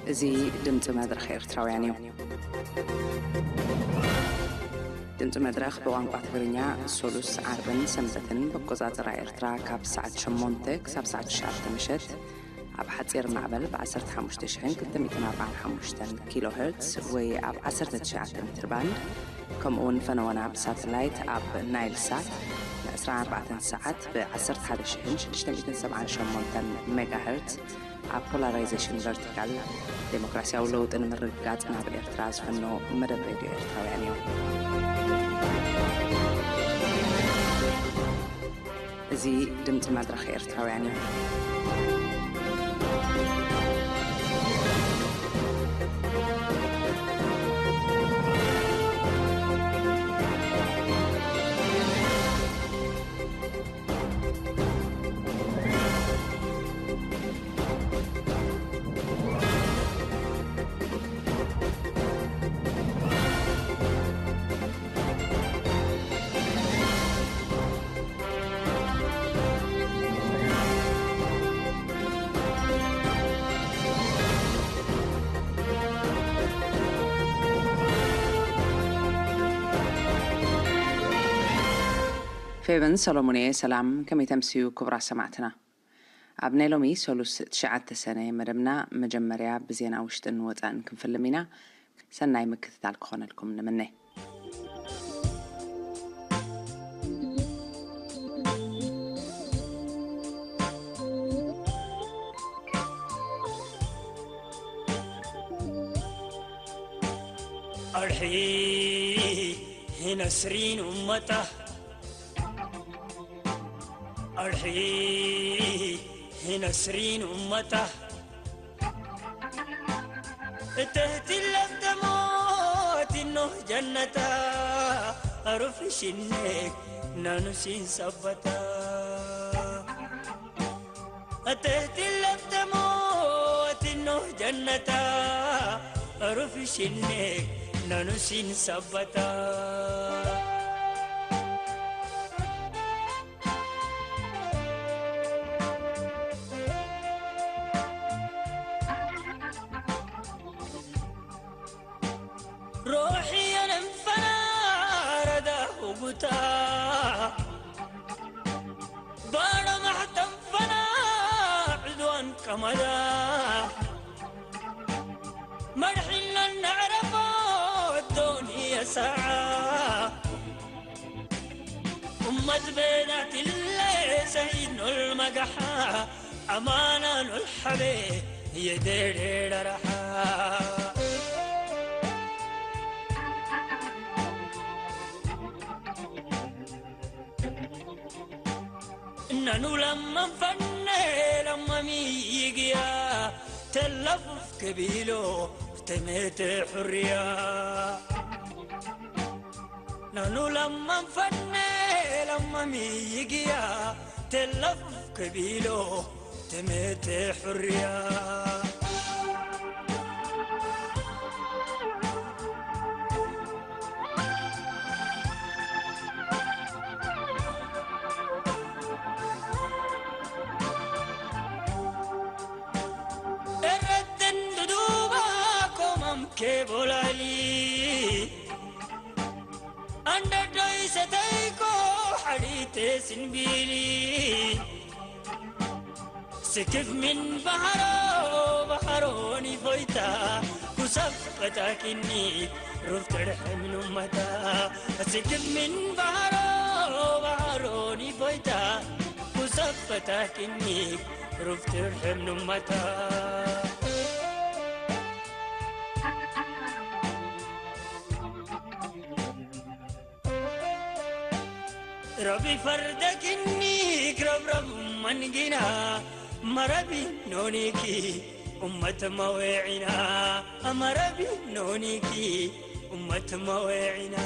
እዚ ድምፂ መድረኽ ኤርትራውያን እዩ። ድምፂ መድረኽ ብቋንቋ ትግርኛ ሶሉስ፣ ዓርብን ሰንበትን ብኣቆፃፅራ ኤርትራ ካብ ሰዓት ሸሞንተ ክሳብ ሰዓት ትሽዓተ ምሸት ኣብ ሓፂር ማዕበል ብ ዓሰርተ ሓሙሽተ ሽሕን ክልተ ሚእትን ኣርባዓን ሓሙሽተን ኪሎ ሄርትስ ወይ ኣብ ዓሰርተ ትሽዓተ ሜትር ባንድ፣ ከምኡ እውን ፈነወና ብሳተላይት ኣብ ናይል ሳት ን ዕስራን ኣርባዕተን ሰዓት ብ ዓሰርተ ሓደ ሽሕን ሽዱሽተ ሚእትን ሰብዓን ሸሞንተን ሜጋ ሄርትስ ኣብ ፖላራይዜሽን ቨርቲካል፣ ዴሞክራሲያዊ ለውጢ ንምርግጋጽ ናብ ኤርትራ ዝፍኖ መደብ ሬድዮ ኤርትራውያን እዩ። እዚ ድምጺ መድረኽ ኤርትራውያን እዩ። ፌቨን ሰሎሞን እየ። ሰላም፣ ከመይ ተምስዩ ክቡራት ሰማዕትና? ኣብ ናይ ሎሚ ሰሉስ ትሽዓተ ሰነ መደብና መጀመርያ ብዜና ውሽጥን ወጻእን ክንፍልም ኢና። ሰናይ ምክትታል ክኾነልኩም ንምነ። ኣርሒ ነስሪን እመታ ኣርሒ ነስሪን እመታ እተህቲ ለፍተሞት ኖህ ጀነታ ኣሩፍ ሽኔክ ናኑሲን ሰበታ እተህቲ ለፍተሞት ኖህ ጀነታ ኣሩፍ ሽኔክ ናኑሲን ሰበታ ሮሕየን እንፈናረዳ ሁጉታ ባዶ ማሕተም ፈና ዕድዋን ቀመዳ መድሒነን ነዕረፎ ዶንየ ሰዓ እመት ቤናት ኢለ ሰዒድ ኖል መጋሓ ኣማና ኖል ሓቤ የደሬ ረራሓ እናኑ ለማን ፈነ ለማሚ ይግያ ተለፉፍ ከቢሎ ተመተ ሕርያ ናኑ ለማን ፈነ ለማሚ ይግያ ተለፉፍ ከቢሎ ተመተ ሕርያ ኤረትን ድዱባ ኮማም ኬቦላሊ ኣንደዶይ ሰተይኮ ሓዲቴ ስንቢሊ ስክፍ ምን ባህሮ ባህሮኒ ፎይታ ኩሰፍ ቀጣኪኒ ሩፍ ትርሕም ኑመታ ስክፍ ምን ባህሮ ባህሮኒ ፎይታ ኩሰፍ ቀጣኪኒ ሩፍ ትርሕም ኑመታ ረቢ ፈርደኪኒ ክረብረብ መንጊና መረቢ ኖኒኪ ኡመት መዌዒና መረቢ ኖኒኪ ኡመት መዌዒና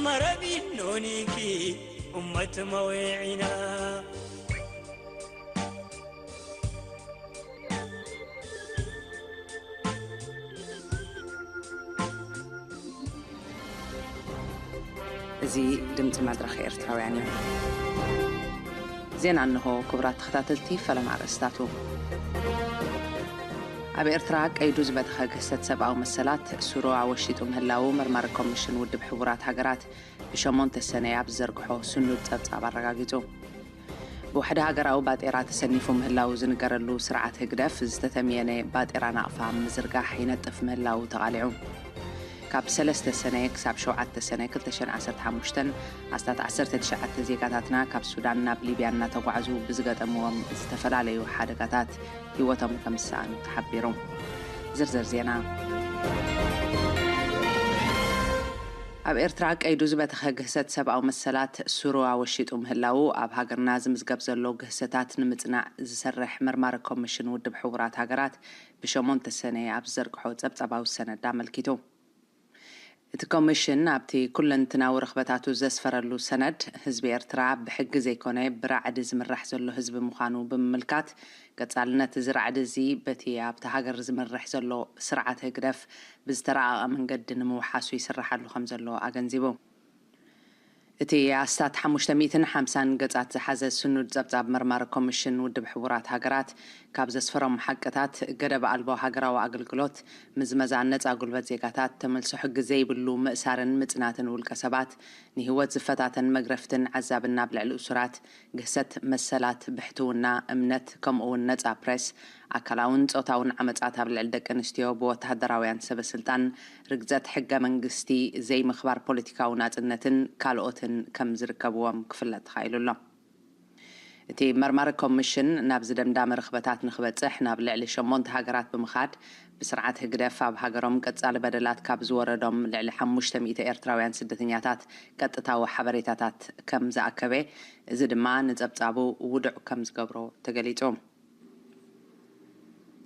መረቢ ኖኒኪ ኡመት መዌዒና እዚ ድምፂ መድረኽ ኤርትራውያን እዩ። ዜና እንሆ። ክቡራት ተኸታተልቲ፣ ፈለማ ኣርእስታቱ። ኣብ ኤርትራ ቀይዱ ዝበተኸ ግህሰት ሰብኣዊ መሰላት ሱሩ ኣወሺጡ ምህላዉ መርማሪ ኮሚሽን ውድብ ሕቡራት ሃገራት ብሸሞንተ ሰነ ኣብ ዝዘርግሖ ስኑድ ጸብጻብ ኣረጋጊጹ። ብውሕደ ሃገራዊ ባጤራ ተሰኒፉ ምህላዉ ዝንገረሉ ስርዓት ህግደፍ ዝተተምየነ ባጤራ ናቕፋ ምዝርጋሕ ይነጥፍ ምህላዉ ተቓሊዑ። ካብ ሰለስተ ሰነ ክሳብ ሸውዓተ ሰነ ክልተ ሽሕን ዓሰርተ ሓሙሽተን ኣስታት ዓሰርተ ትሽዓተ ዜጋታትና ካብ ሱዳን ናብ ሊብያ እናተጓዕዙ ብዝገጠምዎም ዝተፈላለዩ ሓደጋታት ህይወቶም ከም ዝሰኣኑ ተሓቢሩ። ዝርዝር ዜና። ኣብ ኤርትራ ቀይዱ ዝበተኸ ግህሰት ሰብኣዊ መሰላት ሱሩ ኣወሺጡ ምህላዉ ኣብ ሃገርና ዝምዝገብ ዘሎ ግህሰታት ንምጽናዕ ዝሰርሕ መርማሪ ኮሚሽን ውድብ ሕቡራት ሃገራት ብሸሞንተ ሰነ ኣብ ዝዘርግሖ ጸብጻባዊ ሰነድ ኣመልኪቱ። እቲ ኮሚሽን ኣብቲ ኩለንትናዊ ርኽበታቱ ዘስፈረሉ ሰነድ፣ ህዝቢ ኤርትራ ብሕጊ ዘይኮነ ብራዕዲ ዝምራሕ ዘሎ ህዝቢ ምዃኑ ብምምልካት፣ ቀጻልነት እዚ ራዕዲ እዚ በቲ ኣብቲ ሃገር ዝምርሕ ዘሎ ስርዓት ህግደፍ ብዝተራቐቐ መንገዲ ንምውሓሱ ይስርሓሉ ከም ዘሎ ኣገንዚቡ። እቲ ኣስታት ሓሙሽተ ሚእትን ሓምሳን ገጻት ዝሓዘ ስኑድ ጸብጻብ መርማሪ ኮሚሽን ውድብ ሕቡራት ሃገራት፣ ካብ ዘስፈሮም ሓቅታት፣ ገደብ ኣልቦ ሃገራዊ ኣገልግሎት፣ ምዝመዛ ነጻ ጉልበት ዜጋታት፣ ተመልሶ ሕጊ ዘይብሉ ምእሳርን ምጽናትን ውልቀ ሰባት፣ ንህይወት ዝፈታተን መግረፍትን ዓዛብን ኣብ ልዕሊ እሱራት፣ ግህሰት መሰላት፣ ብሕትውና፣ እምነት፣ ከምኡ እውን ነጻ ፕሬስ፣ ኣካላውን ጾታውን ዓመጻት ኣብ ልዕሊ ደቂ ኣንስትዮ ብወተሃደራውያን ሰበ ስልጣን፣ ርግጸት ሕገ መንግስቲ፣ ዘይምኽባር ፖለቲካዊ ናጽነትን ካልኦትን ከም ዝርከብዎም ክፍለጥ ተኻኢሉ ኣሎ። እቲ መርማሪ ኮሚሽን ናብዚ ደምዳሚ ርኽበታት ንክበጽሕ ናብ ልዕሊ ሸሞንተ ሃገራት ብምኻድ፣ ብስርዓት ህግደፍ ኣብ ሃገሮም ቀጻሊ በደላት ካብ ዝወረዶም ልዕሊ ሓሙሽተ ሚእቲ ኤርትራውያን ስደተኛታት ቀጥታዊ ሓበሬታታት ከም ዝኣከበ፣ እዚ ድማ ንጸብጻቡ ውዱዕ ከም ዝገብሮ ተገሊጹ።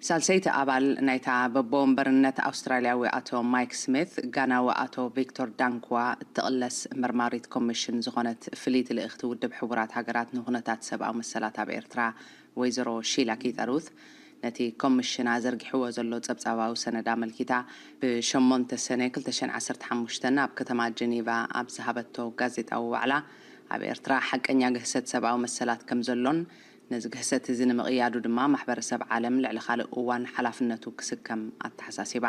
ሳልሰይቲ ኣባል ናይታ በቦ ወንበርነት ኣውስትራልያዊ ኣቶ ማይክ ስሚት፣ ጋናዊ ኣቶ ቪክቶር ዳንክዋ እትቕለስ መርማሪት ኮሚሽን ዝኾነት ፍልይቲ ልእኽቲ ውድብ ሕቡራት ሃገራት ንኹነታት ሰብኣዊ መሰላት ኣብ ኤርትራ ወይዘሮ ሺላ ኪተሩት፣ ነቲ ኮሚሽና ዘርጊሕዎ ዘሎ ጸብጻባዊ ሰነድ ኣመልኪታ፣ ብሸሞንተ ሰነ ክልተ ሽሕን ዓሰርተ ሓሙሽተን ኣብ ከተማ ጀኔቫ ኣብ ዝሃበቶ ጋዜጣዊ ዋዕላ፣ ኣብ ኤርትራ ሓቀኛ ግህሰት ሰብኣዊ መሰላት ከም ዘሎን፣ ነዚ ግህሰት እዚ ንምቕያዱ ድማ ማሕበረሰብ ዓለም ልዕሊ ካልእ እዋን ሓላፍነቱ ክስከም ኣተሓሳሲባ።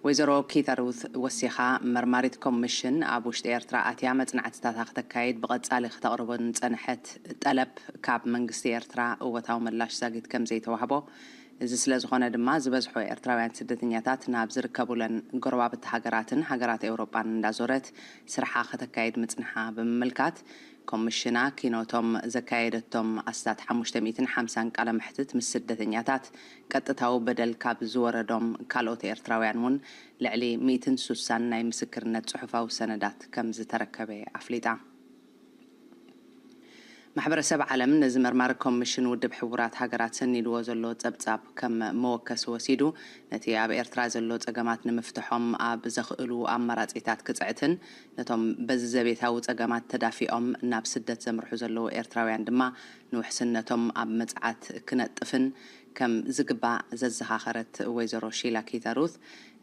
ወይዘሮ ኪተሩት ወሲኻ፣ መርማሪት ኮሚሽን ኣብ ውሽጢ ኤርትራ ኣትያ መጽናዕትታታ ክተካይድ ብቐጻሊ ክተቕርቦ ንጸንሐት ጠለብ ካብ መንግስቲ ኤርትራ እወታዊ ምላሽ ዛጊት ከም ዘይተዋህቦ፣ እዚ ስለ ዝኾነ ድማ ዝበዝሑ ኤርትራውያን ስደተኛታት ናብ ዝርከቡለን ጎረባብቲ ሃገራትን ሃገራት ኤውሮጳን እንዳዞረት ስርሓ ከተካይድ ምጽንሓ ብምምልካት፣ ኮሚሽና ኪኖቶም ዘካየደቶም ኣስታት ሓሙሽተ ሚእትን ሓምሳን ቃለ መሕትት ምስ ስደተኛታት ቀጥታዊ በደል ካብ ዝወረዶም ካልኦት ኤርትራውያን እውን ልዕሊ ሚእትን ሱሳን ናይ ምስክርነት ጽሑፋዊ ሰነዳት ከም ዝተረከበ ኣፍሊጣ። ማሕበረሰብ ዓለም ነዚ መርማሪ ኮሚሽን ውድብ ሕቡራት ሃገራት ሰኒድዎ ዘሎ ጸብጻብ ከም መወከሲ ወሲዱ፣ ነቲ ኣብ ኤርትራ ዘሎ ጸገማት ንምፍትሖም ኣብ ዘኽእሉ ኣማራጺታት ክጽዕትን፣ ነቶም በዚ ዘቤታዊ ጸገማት ተዳፊኦም ናብ ስደት ዘምርሑ ዘለዉ ኤርትራውያን ድማ ንውሕስነቶም ኣብ መጽዓት ክነጥፍን ከም ዝግባእ ዘዘኻኸረት ወይዘሮ ሺላ ኪተሩት፣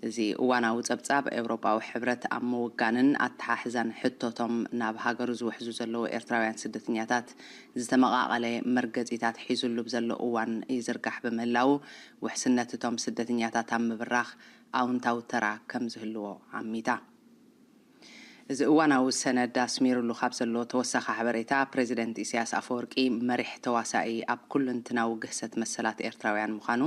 እዚ እዋናዊ ጸብጻብ፣ ኤውሮጳዊ ሕብረት ኣብ ምውጋንን ኣተሓሕዛን ሕቶቶም ናብ ሃገሩ ዝውሕዙ ዘለዉ ኤርትራውያን ስደተኛታት ዝተመቓቐለ መርገጺታት ሒዙሉ ብዘሎ እዋን ይዝርጋሕ ብምህላዉ፣ ውሕስነት እቶም ስደተኛታት ኣብ ምብራኽ ኣውንታዊ ተራ ከም ዝህልዎ ኣሚታ። እዚ እዋናዊ ሰነድ ኣስሚሩሉ ካብ ዘሎ ተወሳኺ ሓበሬታ፣ ፕሬዚደንት ኢሳያስ ኣፈወርቂ መሪሕ ተዋሳኢ ኣብ ኩለንትናዊ ግህሰት መሰላት ኤርትራውያን ምዃኑ፣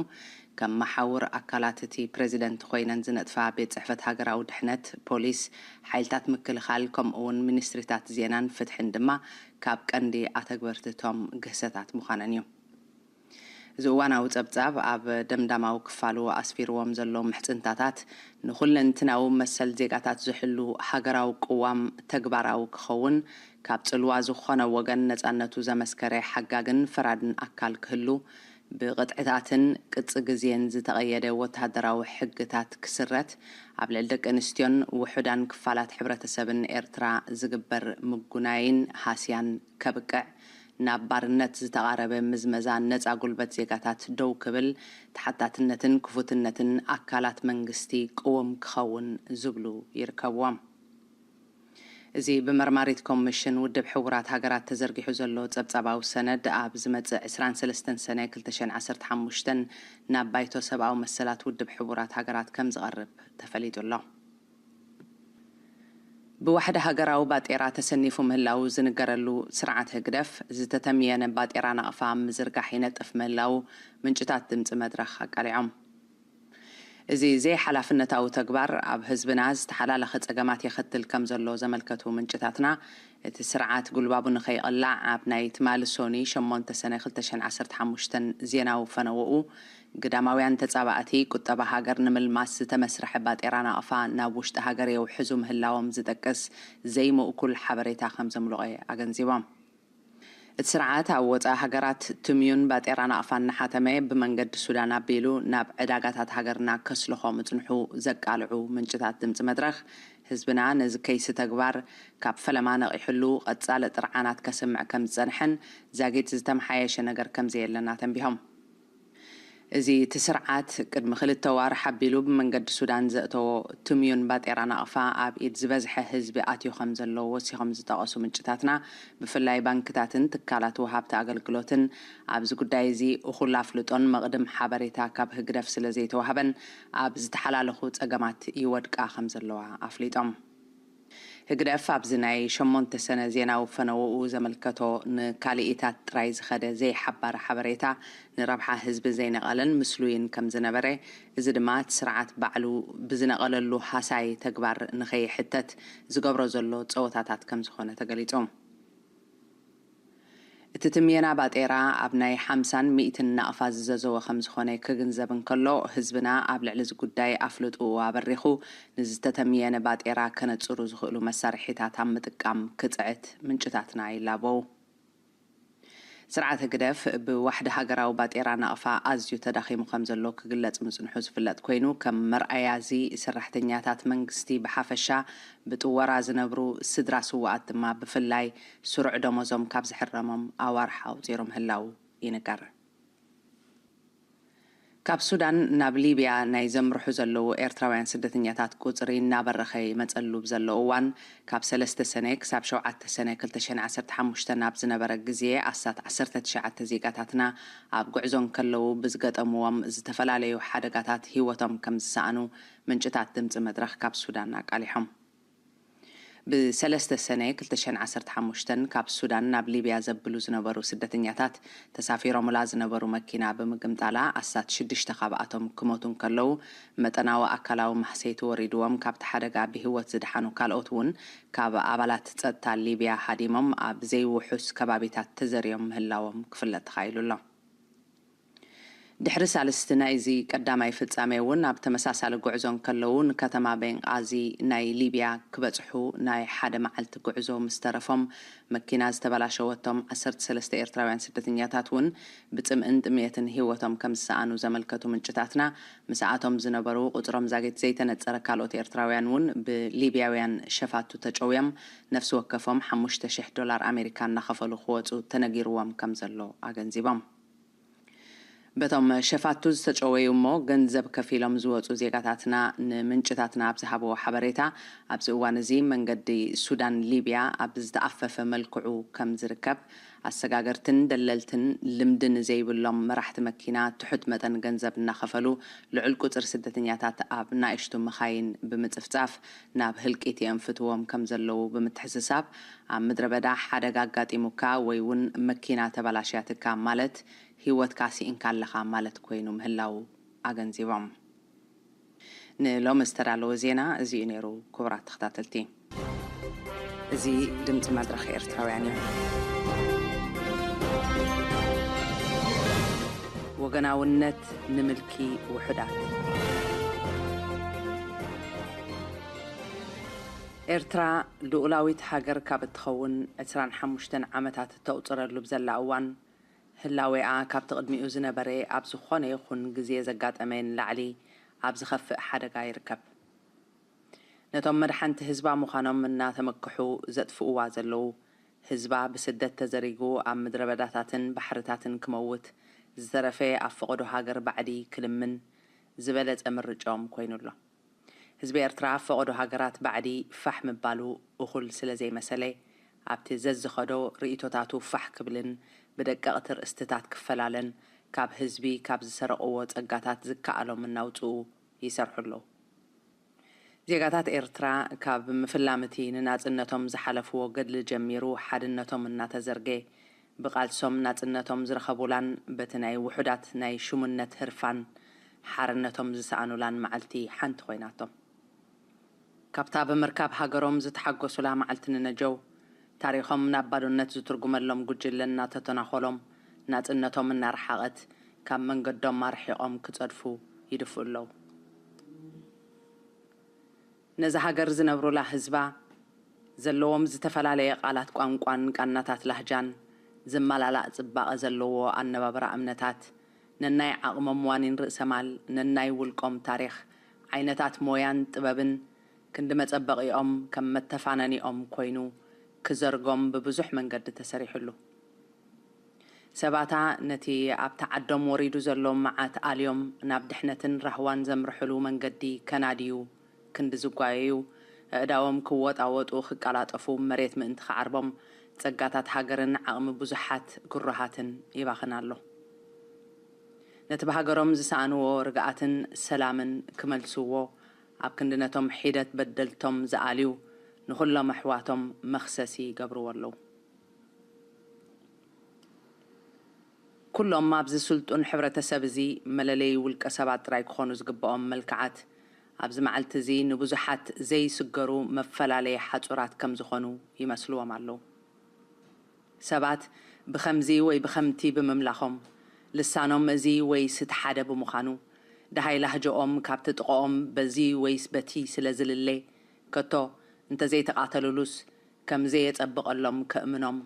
ከም መሓውር ኣካላት እቲ ፕሬዚደንት ኮይነን ዝነጥፋ ቤት ጽሕፈት ሃገራዊ ድሕነት፣ ፖሊስ፣ ሓይልታት ምክልኻል፣ ከምኡ እውን ሚኒስትሪታት ዜናን ፍትሕን ድማ ካብ ቀንዲ ኣተግበርቲ እቶም ግህሰታት ምዃነን እዩ። እዚ እዋናዊ ጸብጻብ ኣብ ደምዳማዊ ክፋሉ ኣስፊርዎም ዘሎ ምሕጽንታታት፣ ንኹለንትናዊ መሰል ዜጋታት ዝሕሉ ሃገራዊ ቅዋም ተግባራዊ ክኸውን፣ ካብ ጽልዋ ዝኾነ ወገን ነጻነቱ ዘመስከረ ሓጋግን ፈራድን ኣካል ክህሉ፣ ብቕጥዕታትን ቅጽ ግዜን ዝተቐየደ ወተሃደራዊ ሕግታት ክስረት፣ ኣብ ልዕሊ ደቂ ኣንስትዮን ውሑዳን ክፋላት ሕብረተሰብን ኤርትራ ዝግበር ምጉናይን ሃስያን ከብቅዕ፣ ናብ ባርነት ዝተቓረበ ምዝመዛ ነጻ ጉልበት ዜጋታት ደው ክብል፣ ተሓታትነትን ክፉትነትን ኣካላት መንግስቲ ቅውም ክኸውን ዝብሉ ይርከብዎም። እዚ ብመርማሪት ኮሚሽን ውድብ ሕቡራት ሃገራት ተዘርጊሑ ዘሎ ጸብጻባዊ ሰነድ፣ ኣብ ዝመጽእ ዕስራን ሰለስተን ሰነ ክልተ ሽሕን ዓሰርተ ሓሙሽተን ናብ ባይቶ ሰብኣዊ መሰላት ውድብ ሕቡራት ሃገራት ከም ዝቐርብ ተፈሊጡ ኣሎ። ብዋሕዲ ሃገራዊ ባጤራ ተሰኒፉ ምህላዉ ዝንገረሉ ስርዓት ህግደፍ፣ ዝተተምየነ ባጤራ ናቕፋ ኣብ ምዝርጋሕ ይነጥፍ ምህላዉ ምንጭታት ድምጺ መድረኽ ኣቃሊዖም። እዚ ዘይሓላፍነታዊ ተግባር ኣብ ህዝብና ዝተሓላለኸ ጸገማት የኸትል ከም ዘሎ ዘመልከቱ ምንጭታትና፣ እቲ ስርዓት ጉልባቡ ንኸይቕላዕ ኣብ ናይ ትማሊ ሶኒ ሸሞንተ ሰነ ክልተ ሽሕን ዓሰርተ ሓሙሽተን ዜናዊ ፈነወኡ፣ ግዳማውያን ተጻባእቲ ቁጠባ ሃገር ንምልማስ ዝተመስርሐ ባጤራ ናቕፋ ናብ ውሽጢ ሃገር የውሕዙ ምህላዎም ዝጠቅስ ዘይምእኩል ሓበሬታ ከም ዘምልቖ ኣገንዚቦም። እቲ ስርዓት ኣብ ወጻኢ ሃገራት ትምዩን ባጤራ ናቕፋን እናሓተመ ብመንገዲ ሱዳን ኣቢሉ ናብ ዕዳጋታት ሃገርና ከስልኾ ምጽንሑ ዘቃልዑ ምንጭታት ድምጺ መድረኽ፣ ህዝብና ነዚ ከይሲ ተግባር ካብ ፈለማ ነቒሕሉ ቀጻሊ ጥርዓናት ከስምዕ ከም ዝጸንሐን ዛጊት ዝተመሓየሸ ነገር ከም ዘየለን ኣተንቢሆም። እዚ እቲ ስርዓት ቅድሚ ክልተ ዋርሕ ኣቢሉ ብመንገዲ ሱዳን ዘእተዎ ትምዩን ባጤራ ናቕፋ ኣብ ኢድ ዝበዝሐ ህዝቢ ኣትዩ ከም ዘሎ ወሲኾም ዝጠቐሱ ምንጭታትና፣ ብፍላይ ባንክታትን ትካላት ወሃብቲ ኣገልግሎትን ኣብዚ ጉዳይ እዚ እኹል ኣፍልጦን መቕድም ሓበሬታ ካብ ህግደፍ ስለ ዘይተዋህበን ኣብ ዝተሓላለኹ ጸገማት ይወድቃ ከም ዘለዋ ኣፍሊጦም። ህግደፍ ኣብዚ ናይ ሸሞንተ ሰነ ዜናዊ ፈነወኡ ዘመልከቶ ንካልኢታት ጥራይ ዝኸደ ዘይሓባሪ ሓበሬታ ንረብሓ ህዝቢ ዘይነቐለን ምስሉይን ከም ዝነበረ፣ እዚ ድማ እቲ ስርዓት ባዕሉ ብዝነቐለሉ ሃሳይ ተግባር ንኸይሕተት ዝገብሮ ዘሎ ጸወታታት ከም ዝኾነ ተገሊጹ። እቲ ትምየና ባጤራ ኣብ ናይ ሓምሳን ሚእትን ናቕፋ ዝዘዘወ ከም ዝኾነ ክግንዘብ እንከሎ፣ ህዝብና ኣብ ልዕሊ እዚ ጉዳይ ኣፍልጥኡ ኣበሪኹ ንዝተተምየነ ባጤራ ከነጽሩ ዝኽእሉ መሳርሒታት ኣብ ምጥቃም ክጽዕት ምንጭታትና ይላበው። ስርዓት ህግደፍ ብዋሕዲ ሃገራዊ ባጤራ ናቕፋ ኣዝዩ ተዳኺሙ ከም ዘሎ ክግለጽ ምጽንሑ ዝፍለጥ ኮይኑ፣ ከም መርኣያ እዚ ሰራሕተኛታት መንግስቲ ብሓፈሻ፣ ብጥወራ ዝነብሩ ስድራ ስውኣት ድማ ብፍላይ ስሩዕ ደሞዞም ካብ ዝሕረሞም ኣዋርሕ ኣቑጺሩ ምህላዉ ይንገር። ካብ ሱዳን ናብ ሊብያ ናይ ዘምርሑ ዘለዉ ኤርትራውያን ስደተኛታት ቁጽሪ እናበረኸ ይመጸሉ ብዘሎ እዋን፣ ካብ ሰለስተ ሰነ ክሳብ ሸውዓተ ሰነ ክልተ ሽሕን ዓሰርተ ሓሙሽተን ኣብ ዝነበረ ግዜ ኣስታት ዓሰርተ ትሽዓተ ዜጋታትና ኣብ ጉዕዞ እንከለዉ ብዝገጠምዎም ዝተፈላለዩ ሓደጋታት ህይወቶም ከም ዝሰኣኑ ምንጭታት ድምጺ መድረኽ ካብ ሱዳን ኣቃሊሖም። ብሰለስተ ሰነ ክልተ ሽሕን ዓሰርተ ሓሙሽተን ካብ ሱዳን ናብ ሊብያ ዘብሉ ዝነበሩ ስደተኛታት ተሳፊሮምላ ዝነበሩ መኪና ብምግምጣላ ኣስታት ሽዱሽተ ካብኣቶም ክሞቱ እንከለዉ፣ መጠናዊ ኣካላዊ ማህሰይቲ ወሪድዎም ካብቲ ሓደጋ ብህይወት ዝደሓኑ ካልኦት እውን ካብ ኣባላት ጸጥታ ሊብያ ሃዲሞም ኣብ ዘይውሑስ ከባቢታት ተዘርዮም ምህላዎም ክፍለጥ ተኻኢሉ ኣሎ። ድሕሪ ሳልስቲ ናይዚ ቀዳማይ ፍጻሜ እውን ኣብ ተመሳሳሊ ጉዕዞ እንከለዉ ንከተማ ቤንቃዚ ናይ ሊብያ ክበጽሑ ናይ ሓደ መዓልቲ ጉዕዞ ምስ ተረፎም መኪና ዝተበላሸወቶም ዓሰርተ ሰለስተ ኤርትራውያን ስደተኛታት እውን ብጽምእን ጥምየትን ህይወቶም ከም ዝሰኣኑ ዘመልከቱ ምንጭታትና፣ ምስኣቶም ዝነበሩ ቁጽሮም ዛጊት ዘይተነጸረ ካልኦት ኤርትራውያን እውን ብሊብያውያን ሸፋቱ ተጨውዮም ነፍሲ ወከፎም ሓሙሽተ ሽሕ ዶላር ኣሜሪካ እናኸፈሉ ክወጹ ተነጊርዎም ከም ዘሎ ኣገንዚቦም። በቶም ሸፋቱ ዝተጨወዩ እሞ ገንዘብ ከፊሎም ዝወጹ ዜጋታትና ንምንጭታትና ኣብ ዝሃብዎ ሓበሬታ፣ ኣብዚ እዋን እዚ መንገዲ ሱዳን ሊብያ ኣብ ዝተኣፈፈ መልክዑ ከም ዝርከብ፣ ኣሰጋገርትን ደለልትን ልምዲ ንዘይብሎም መራሕቲ መኪና ትሑት መጠን ገንዘብ እናኸፈሉ ልዑል ቁጽሪ ስደተኛታት ኣብ ናእሽቱ መኻይን ብምጽፍጻፍ ናብ ህልቂት የእንፍትዎም ከም ዘለዉ ብምትሕስሳብ፣ ኣብ ምድረ በዳ ሓደጋ ኣጋጢሙካ ወይ እውን መኪና ተበላሽያትካ ማለት ህይወትካ ስኢንካ ኣለኻ ማለት ኮይኑ ምህላዉ ኣገንዚቦም። ንሎሚ ዝተዳለወ ዜና እዚ እዩ ነይሩ። ክቡራት ተኸታተልቲ፣ እዚ ድምፂ መድረኽ ኤርትራውያን እዩ። ወገናውነት ንምልኪ ውሑዳት። ኤርትራ ልኡላዊት ሃገር ካብ እትኸውን ዕስራን ሓሙሽተን ዓመታት እተቑጽረሉ ብዘላ እዋን፣ ህላዌኣ ካብቲ ቅድሚኡ ዝነበረ ኣብ ዝኾነ ይኹን ግዜ ዘጋጠመ ንላዕሊ ኣብ ዝኸፍእ ሓደጋ ይርከብ። ነቶም መድሓንቲ ህዝባ ምዃኖም እናተመክሑ ዘጥፍእዋ ዘለዉ፣ ህዝባ ብስደት ተዘሪጉ ኣብ ምድረ በዳታትን ባሕርታትን ክመውት፣ ዝተረፈ ኣብ ፈቐዶ ሃገር ባዕዲ ክልምን ዝበለጸ ምርጫኦም ኮይኑ ኣሎ። ህዝቢ ኤርትራ ፈቐዶ ሃገራት ባዕዲ ፋሕ ምባሉ እኹል ስለ ዘይመሰለ፣ ኣብቲ ዘዝኸዶ ርእይቶታቱ ፋሕ ክብልን ብደቀቕቲ ርእስትታት ክፈላለን ካብ ህዝቢ ካብ ዝሰረቕዎ ጸጋታት ዝከኣሎም እናውጽኡ ይሰርሑ ኣለዉ። ዜጋታት ኤርትራ ካብ ምፍላም እቲ ንናጽነቶም ዝሓለፍዎ ገድሊ ጀሚሩ ሓድነቶም እናተዘርገ ብቓልሶም ናጽነቶም ዝረኸቡላን በቲ ናይ ውሑዳት ናይ ሽሙነት ህርፋን ሓርነቶም ዝሰኣኑላን መዓልቲ ሓንቲ ኮይናቶም። ካብታ ብምርካብ ሃገሮም ዝተሓጎሱላ መዓልቲ ንነጀው፣ ታሪኾም ናብ ባዶነት ዝትርጉመሎም ጉጅለ እናተተናኾሎም፣ ናጽነቶም እናረሓቐት፣ ካብ መንገዶም ኣርሒቖም ክጸድፉ ይድፍኡ ኣለዉ። ነዛ ሃገር ዝነብሩላ ህዝባ፣ ዘለዎም ዝተፈላለየ ቃላት ቋንቋን ቃናታት ላህጃን፣ ዝመላላእ ጽባቐ ዘለዎ ኣነባብራ እምነታት፣ ነናይ ዓቕሞም ዋኒን ርእሰማል፣ ነናይ ውልቆም ታሪኽ፣ ዓይነታት ሞያን ጥበብን፣ ክንዲ መጸበቒኦም ከም መተፋነኒኦም ኮይኑ ክዘርጎም ብብዙሕ መንገዲ ተሰሪሑሉ። ሰባታ ነቲ ኣብታ ዓዶም ወሪዱ ዘሎ መዓት ኣልዮም ናብ ድሕነትን ራህዋን ዘምርሕሉ መንገዲ ከናድዩ ክንዲ ዝጓየዩ፣ ኣእዳዎም ክወጣወጡ ክቀላጠፉ መሬት ምእንቲ ክዓርቦም ጸጋታት ሃገርን ዓቕሚ ብዙሓት ግሩሃትን ይባኽን ኣሎ። ነቲ ብሃገሮም ዝሰኣንዎ ርግኣትን ሰላምን ክመልስዎ ኣብ ክንዲ ነቶም ሒደት በደልቶም ዝኣልዩ ንኹሎም ኣሕዋቶም መኽሰሲ ይገብርዎ ኣለዉ። ኩሎም ኣብዚ ስልጡን ሕብረተሰብ እዚ መለለዪ ውልቀ ሰባት ጥራይ ክኾኑ ዝግብኦም መልክዓት ኣብዚ መዓልቲ እዚ ንብዙሓት ዘይስገሩ መፈላለዪ ሓጹራት ከም ዝኾኑ ይመስልዎም ኣለዉ። ሰባት ብኸምዚ ወይ ብኸምቲ ብምምላኾም፣ ልሳኖም እዚ ወይስ እቲ ሓደ ብምዃኑ፣ ደሃይ ላህጅኦም ካብቲ ጥቕኦም በዚ ወይስ በቲ ስለ ዝልለ፣ ከቶ እንተዘይተቓተሉሉስ ከም ዘየጸብቐሎም ከእምኖም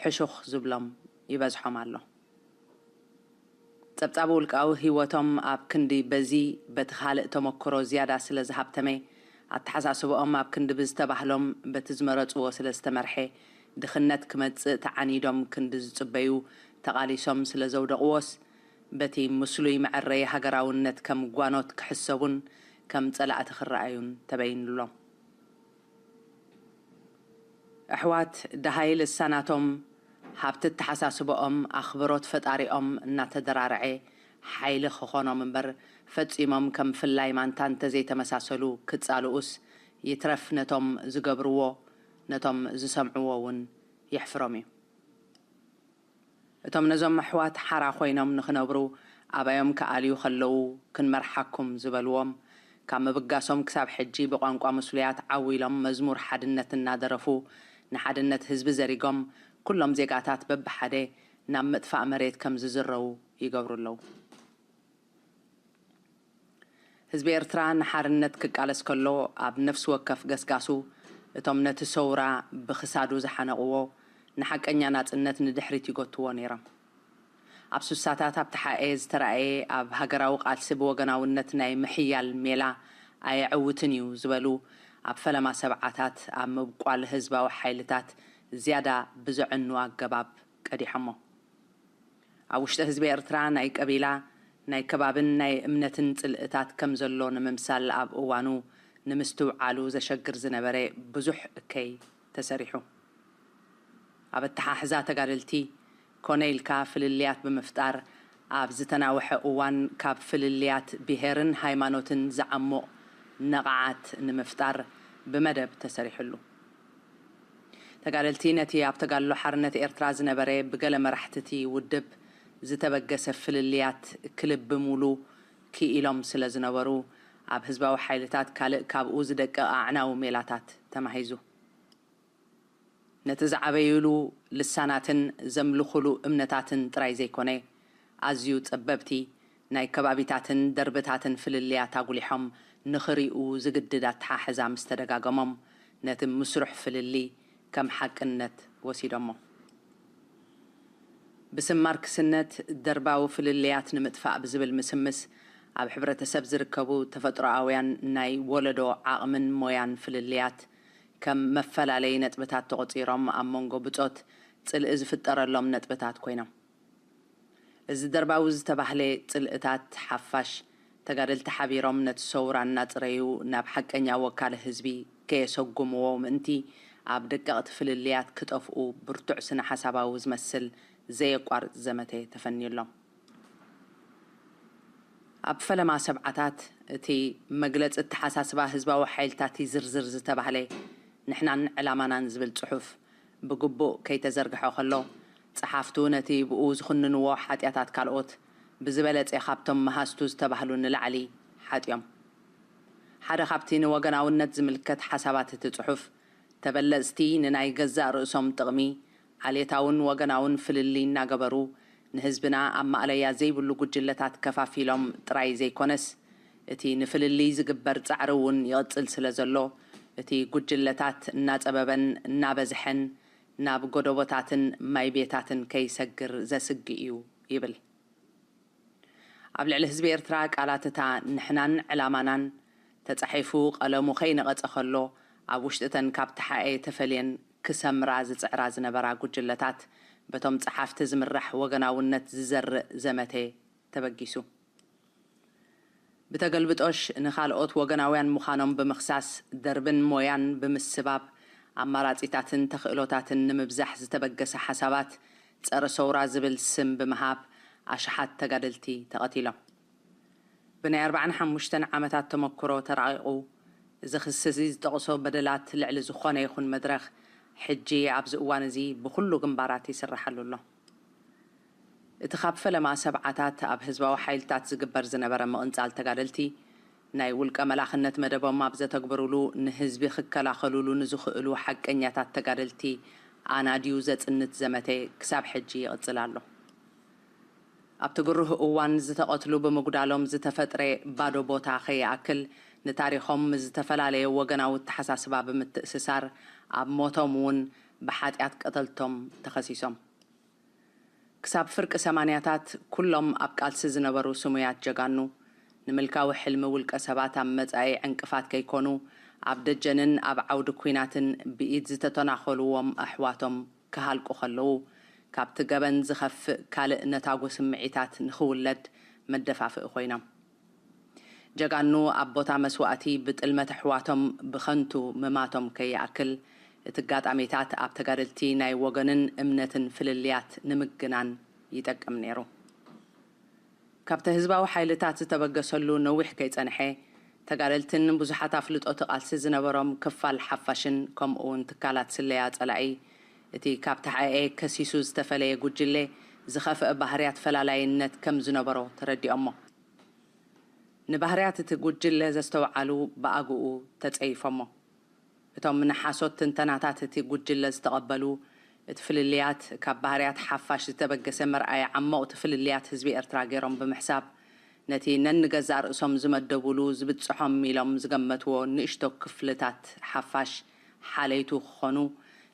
ሕሹኽ ዝብሎም ይበዝሖም ኣሎ። ጸብጻብ ውልቃዊ ህይወቶም ኣብ ክንዲ በዚ በቲ ካልእ ተመክሮ ዝያዳ ስለ ዝሃብተመ፣ ኣተሓሳስባኦም ኣብ ክንዲ ብዝተባህሎም በቲ ዝመረጽዎ ስለ ዝተመርሐ፣ ድኽነት ክመጽእ ተዓኒዶም ክንዲ ዝጽበዩ ተቓሊሶም ስለ ዘውደቕዎስ፣ በቲ ምስሉይ መዐረዪ ሃገራውነት ከም ጓኖት ክሕሰቡን ከም ጸላእቲ ክረኣዩን ተበይኑሎም። ኣሕዋት ደሃይ ልሳናቶም ሃብቲ ኣተሓሳስባኦም ኣኽብሮት ፈጣሪኦም እናተደራርዐ ሓይሊ ክኾኖም እምበር፣ ፈጺሞም ከም ፍላይ ማንታ እንተዘይተመሳሰሉ ክጻልኡስ ይትረፍ ነቶም ዝገብርዎ፣ ነቶም ዝሰምዕዎ እውን የሕፍሮም እዩ። እቶም ነዞም ኣሕዋት ሓራ ኮይኖም ንኽነብሩ ኣባዮም ክኣልዩ ከለዉ ክንመርሓኩም ዝበልዎም፣ ካብ ምብጋሶም ክሳብ ሕጂ ብቋንቋ ምስሉያት ዓው ኢሎም መዝሙር ሓድነት እናደረፉ ንሓድነት ህዝቢ ዘሪጎም፣ ኩሎም ዜጋታት በብሓደ ናብ ምጥፋእ መሬት ከም ዝዝረዉ ይገብሩ ኣለዉ። ህዝቢ ኤርትራ ንሓርነት ክቃለስ ከሎ፣ ኣብ ነፍሲ ወከፍ ገስጋሱ፣ እቶም ነቲ ሰውራ ብኽሳዱ ዝሓነቕዎ፣ ንሓቀኛ ናጽነት ንድሕሪት ይጎትዎ ነይሮም። ኣብ ሱሳታት ኣብቲ ሓኤ ዝተራእየ፣ ኣብ ሃገራዊ ቃልሲ ብወገናውነት ናይ ምሕያል ሜላ ኣየዕውትን እዩ ዝበሉ፣ ኣብ ፈለማ ሰብዓታት ኣብ ምብቋል ህዝባዊ ሓይልታት ዝያዳ ብዘዕኑ ኣገባብ ቀዲሖሞ። ኣብ ውሽጢ ህዝቢ ኤርትራ ናይ ቀቢላ፣ ናይ ከባብን ናይ እምነትን ጽልእታት ከም ዘሎ ንምምሳል ኣብ እዋኑ ንምስትውዓሉ ዘሸግር ዝነበረ ብዙሕ እከይ ተሰሪሑ። ኣብ ኣተሓሕዛ ተጋደልቲ ኮነ ኢልካ ፍልልያት ብምፍጣር ኣብ ዝተናውሐ እዋን ካብ ፍልልያት ብሄርን ሃይማኖትን ዝዓሙቕ ነቓዓት ንምፍጣር ብመደብ ተሰሪሑሉ። ተጋደልቲ ነቲ ኣብ ተጋድሎ ሓርነት ኤርትራ ዝነበረ ብገለ መራሕቲ እቲ ውድብ ዝተበገሰ ፍልልያት ክልብሙሉ ክኢሎም ስለ ዝነበሩ፣ ኣብ ህዝባዊ ሓይልታት ካልእ ካብኡ ዝደቅቕ ኣዕናዊ ሜላታት ተማሂዙ። ነቲ ዝዓበዩሉ ልሳናትን ዘምልኹሉ እምነታትን ጥራይ ዘይኮነ፣ ኣዝዩ ጸበብቲ ናይ ከባቢታትን ደርብታትን ፍልልያት ኣጉሊሖም ንኽሪኡ ዝግድድ ኣተሓሕዛ ምስ ተደጋገሞም፣ ነቲ ምስሩሕ ፍልልይ ከም ሓቅነት ወሲዶሞ። ብስም ማርክስነት፣ ደርባዊ ፍልልያት ንምጥፋእ ብዝብል ምስምስ፣ ኣብ ሕብረተሰብ ዝርከቡ ተፈጥሮኣውያን ናይ ወለዶ ዓቕምን ሞያን ፍልልያት ከም መፈላለዪ ነጥብታት ተቖጺሮም ኣብ መንጎ ብጾት ጽልኢ ዝፍጠረሎም ነጥብታት ኮይኖም። እዚ ደርባዊ ዝተባህለ ጽልእታት ሓፋሽ ተጋደልቲ ሓቢሮም ነቲ ሰውራ እናጽረዩ ናብ ሓቀኛ ወካል ህዝቢ ከየሰጉምዎ ምእንቲ ኣብ ደቀቕቲ ፍልልያት ክጠፍኡ ብርቱዕ ስነ ሓሳባዊ ዝመስል ዘየቋርጽ ዘመተ ተፈንዩሎም። ኣብ ፈለማ ሰብዓታት እቲ መግለጺ ኣተሓሳስባ ህዝባዊ ሓይልታት ይዝርዝር ዝተባህለ ንሕናን ዕላማናን ዝብል ጽሑፍ ብግቡእ ከይተዘርግሐ ከሎ፣ ጸሓፍቱ ነቲ ብኡ ዝኹንንዎ ሓጢኣታት ካልኦት ብዝበለጸ ካብቶም መሃዝቱ ዝተባህሉ ንላዕሊ ሓጥዮም። ሓደ ካብቲ ንወገናውነት ዝምልከት ሓሳባት እቲ ጽሑፍ፣ ተበለጽቲ ንናይ ገዛእ ርእሶም ጥቕሚ ዓሌታውን ወገናውን ፍልልይ እናገበሩ ንህዝብና ኣብ ማእለያ ዘይብሉ ጉጅለታት ከፋፊሎም ጥራይ ዘይኮነስ፣ እቲ ንፍልልይ ዝግበር ጻዕሪ እውን ይቕጽል ስለ ዘሎ፣ እቲ ጉጅለታት እናጸበበን እናበዝሐን ናብ ጎደቦታትን ማይ ቤታትን ከይሰግር ዘስግእ እዩ ይብል። ኣብ ልዕሊ ህዝቢ ኤርትራ ቃላት እታ ንሕናን ዕላማናን ተጻሒፉ ቀለሙ ከይነቐጸ ከሎ፣ ኣብ ውሽጢ እተን ካብ ተሓኤ ተፈልየን ክሰምራ ዝጽዕራ ዝነበራ ጉጅለታት በቶም ጸሓፍቲ ዝምራሕ ወገናውነት ዝዘርእ ዘመተ ተበጊሱ። ብተገልብጦሽ ንኻልኦት ወገናውያን ምዃኖም ብምኽሳስ፣ ደርብን ሞያን ብምስባብ፣ ኣማራጺታትን ተኽእሎታትን ንምብዛሕ ዝተበገሰ ሓሳባት ጸረ ሰውራ ዝብል ስም ብምሃብ ኣሽሓት ተጋደልቲ ተቐቲሎም። ብናይ ኣርባዓን ሓሙሽተን ዓመታት ተመክሮ ተራቒቑ፣ እዚ ክሲ እዚ ዝጠቕሶ በደላት ልዕሊ ዝኾነ ይኹን መድረኽ፣ ሕጂ ኣብዚ እዋን እዚ ብኹሉ ግንባራት ይስራሓሉ ኣሎ። እቲ ካብ ፈለማ ሰብዓታት ኣብ ህዝባዊ ሓይልታት ዝግበር ዝነበረ ምቕንጻል ተጋደልቲ፣ ናይ ውልቀ መላኽነት መደቦም ኣብ ዘተግብሩሉ፣ ንህዝቢ ክከላኸሉሉ ንዝኽእሉ ሓቀኛታት ተጋደልቲ ኣናድዩ ዘጽንት ዘመተ ክሳብ ሕጂ ይቕጽል ኣሎ። ኣብቲ ግሩህ እዋን ዝተቐትሉ ብምጉዳሎም ዝተፈጥረ ባዶ ቦታ ከይኣክል፣ ንታሪኾም ምስ ዝተፈላለየ ወገናዊ ኣተሓሳስባ ብምትእስሳር፣ ኣብ ሞቶም እውን ብሓጢኣት ቀተልቶም ተኸሲሶም። ክሳብ ፍርቂ ሰማንያታት ኩሎም ኣብ ቃልሲ ዝነበሩ ስሙያት ጀጋኑ፣ ንምልካዊ ሕልሚ ውልቀ ሰባት ኣብ መጻኢ ዕንቅፋት ከይኮኑ፣ ኣብ ደጀንን ኣብ ዓውዲ ኲናትን ብኢድ ዝተተናኸልዎም ኣሕዋቶም ክሃልቁ ከለዉ፣ ካብቲ ገበን ዝኸፍእ ካልእ ነታጉ ስምዒታት ንኽውለድ መደፋፍኢ ኮይኖም። ጀጋኑ ኣብ ቦታ መስዋእቲ ብጥልመት ኣሕዋቶም ብኸንቱ ምማቶም ከይኣክል፣ እቲ ኣጋጣሚታት ኣብ ተጋደልቲ ናይ ወገንን እምነትን ፍልልያት ንምግናን ይጠቅም ነይሩ። ካብቲ ህዝባዊ ሓይልታት ዝተበገሰሉ ነዊሕ ከይጸንሐ፣ ተጋደልትን ብዙሓት ኣፍልጦ እቲ ቃልሲ ዝነበሮም ክፋል ሓፋሽን ከምኡውን ትካላት ስለያ ጸላኢ፣ እቲ ካብ ተሓኤ ከሲሱ ዝተፈለየ ጉጅለ ዝኸፍአ ባህርያት ፈላላይነት ከም ዝነበሮ ተረዲኦሞ። ንባህርያት እቲ ጉጅለ ዘስተውዓሉ ብኣግኡ ተጸይፎሞ። እቶም ንሓሶት ትንተናታት እቲ ጉጅለ ዝተቐበሉ፣ እቲ ፍልልያት ካብ ባህርያት ሓፋሽ ዝተበገሰ መርኣያ ዓሞቕቲ ፍልልያት ህዝቢ ኤርትራ ገይሮም ብምሕሳብ፣ ነቲ ነንገዛእ ርእሶም ዝመደቡሉ ዝብጽሖም ኢሎም ዝገመትዎ ንእሽቶ ክፍልታት ሓፋሽ ሓለይቱ ክኾኑ፣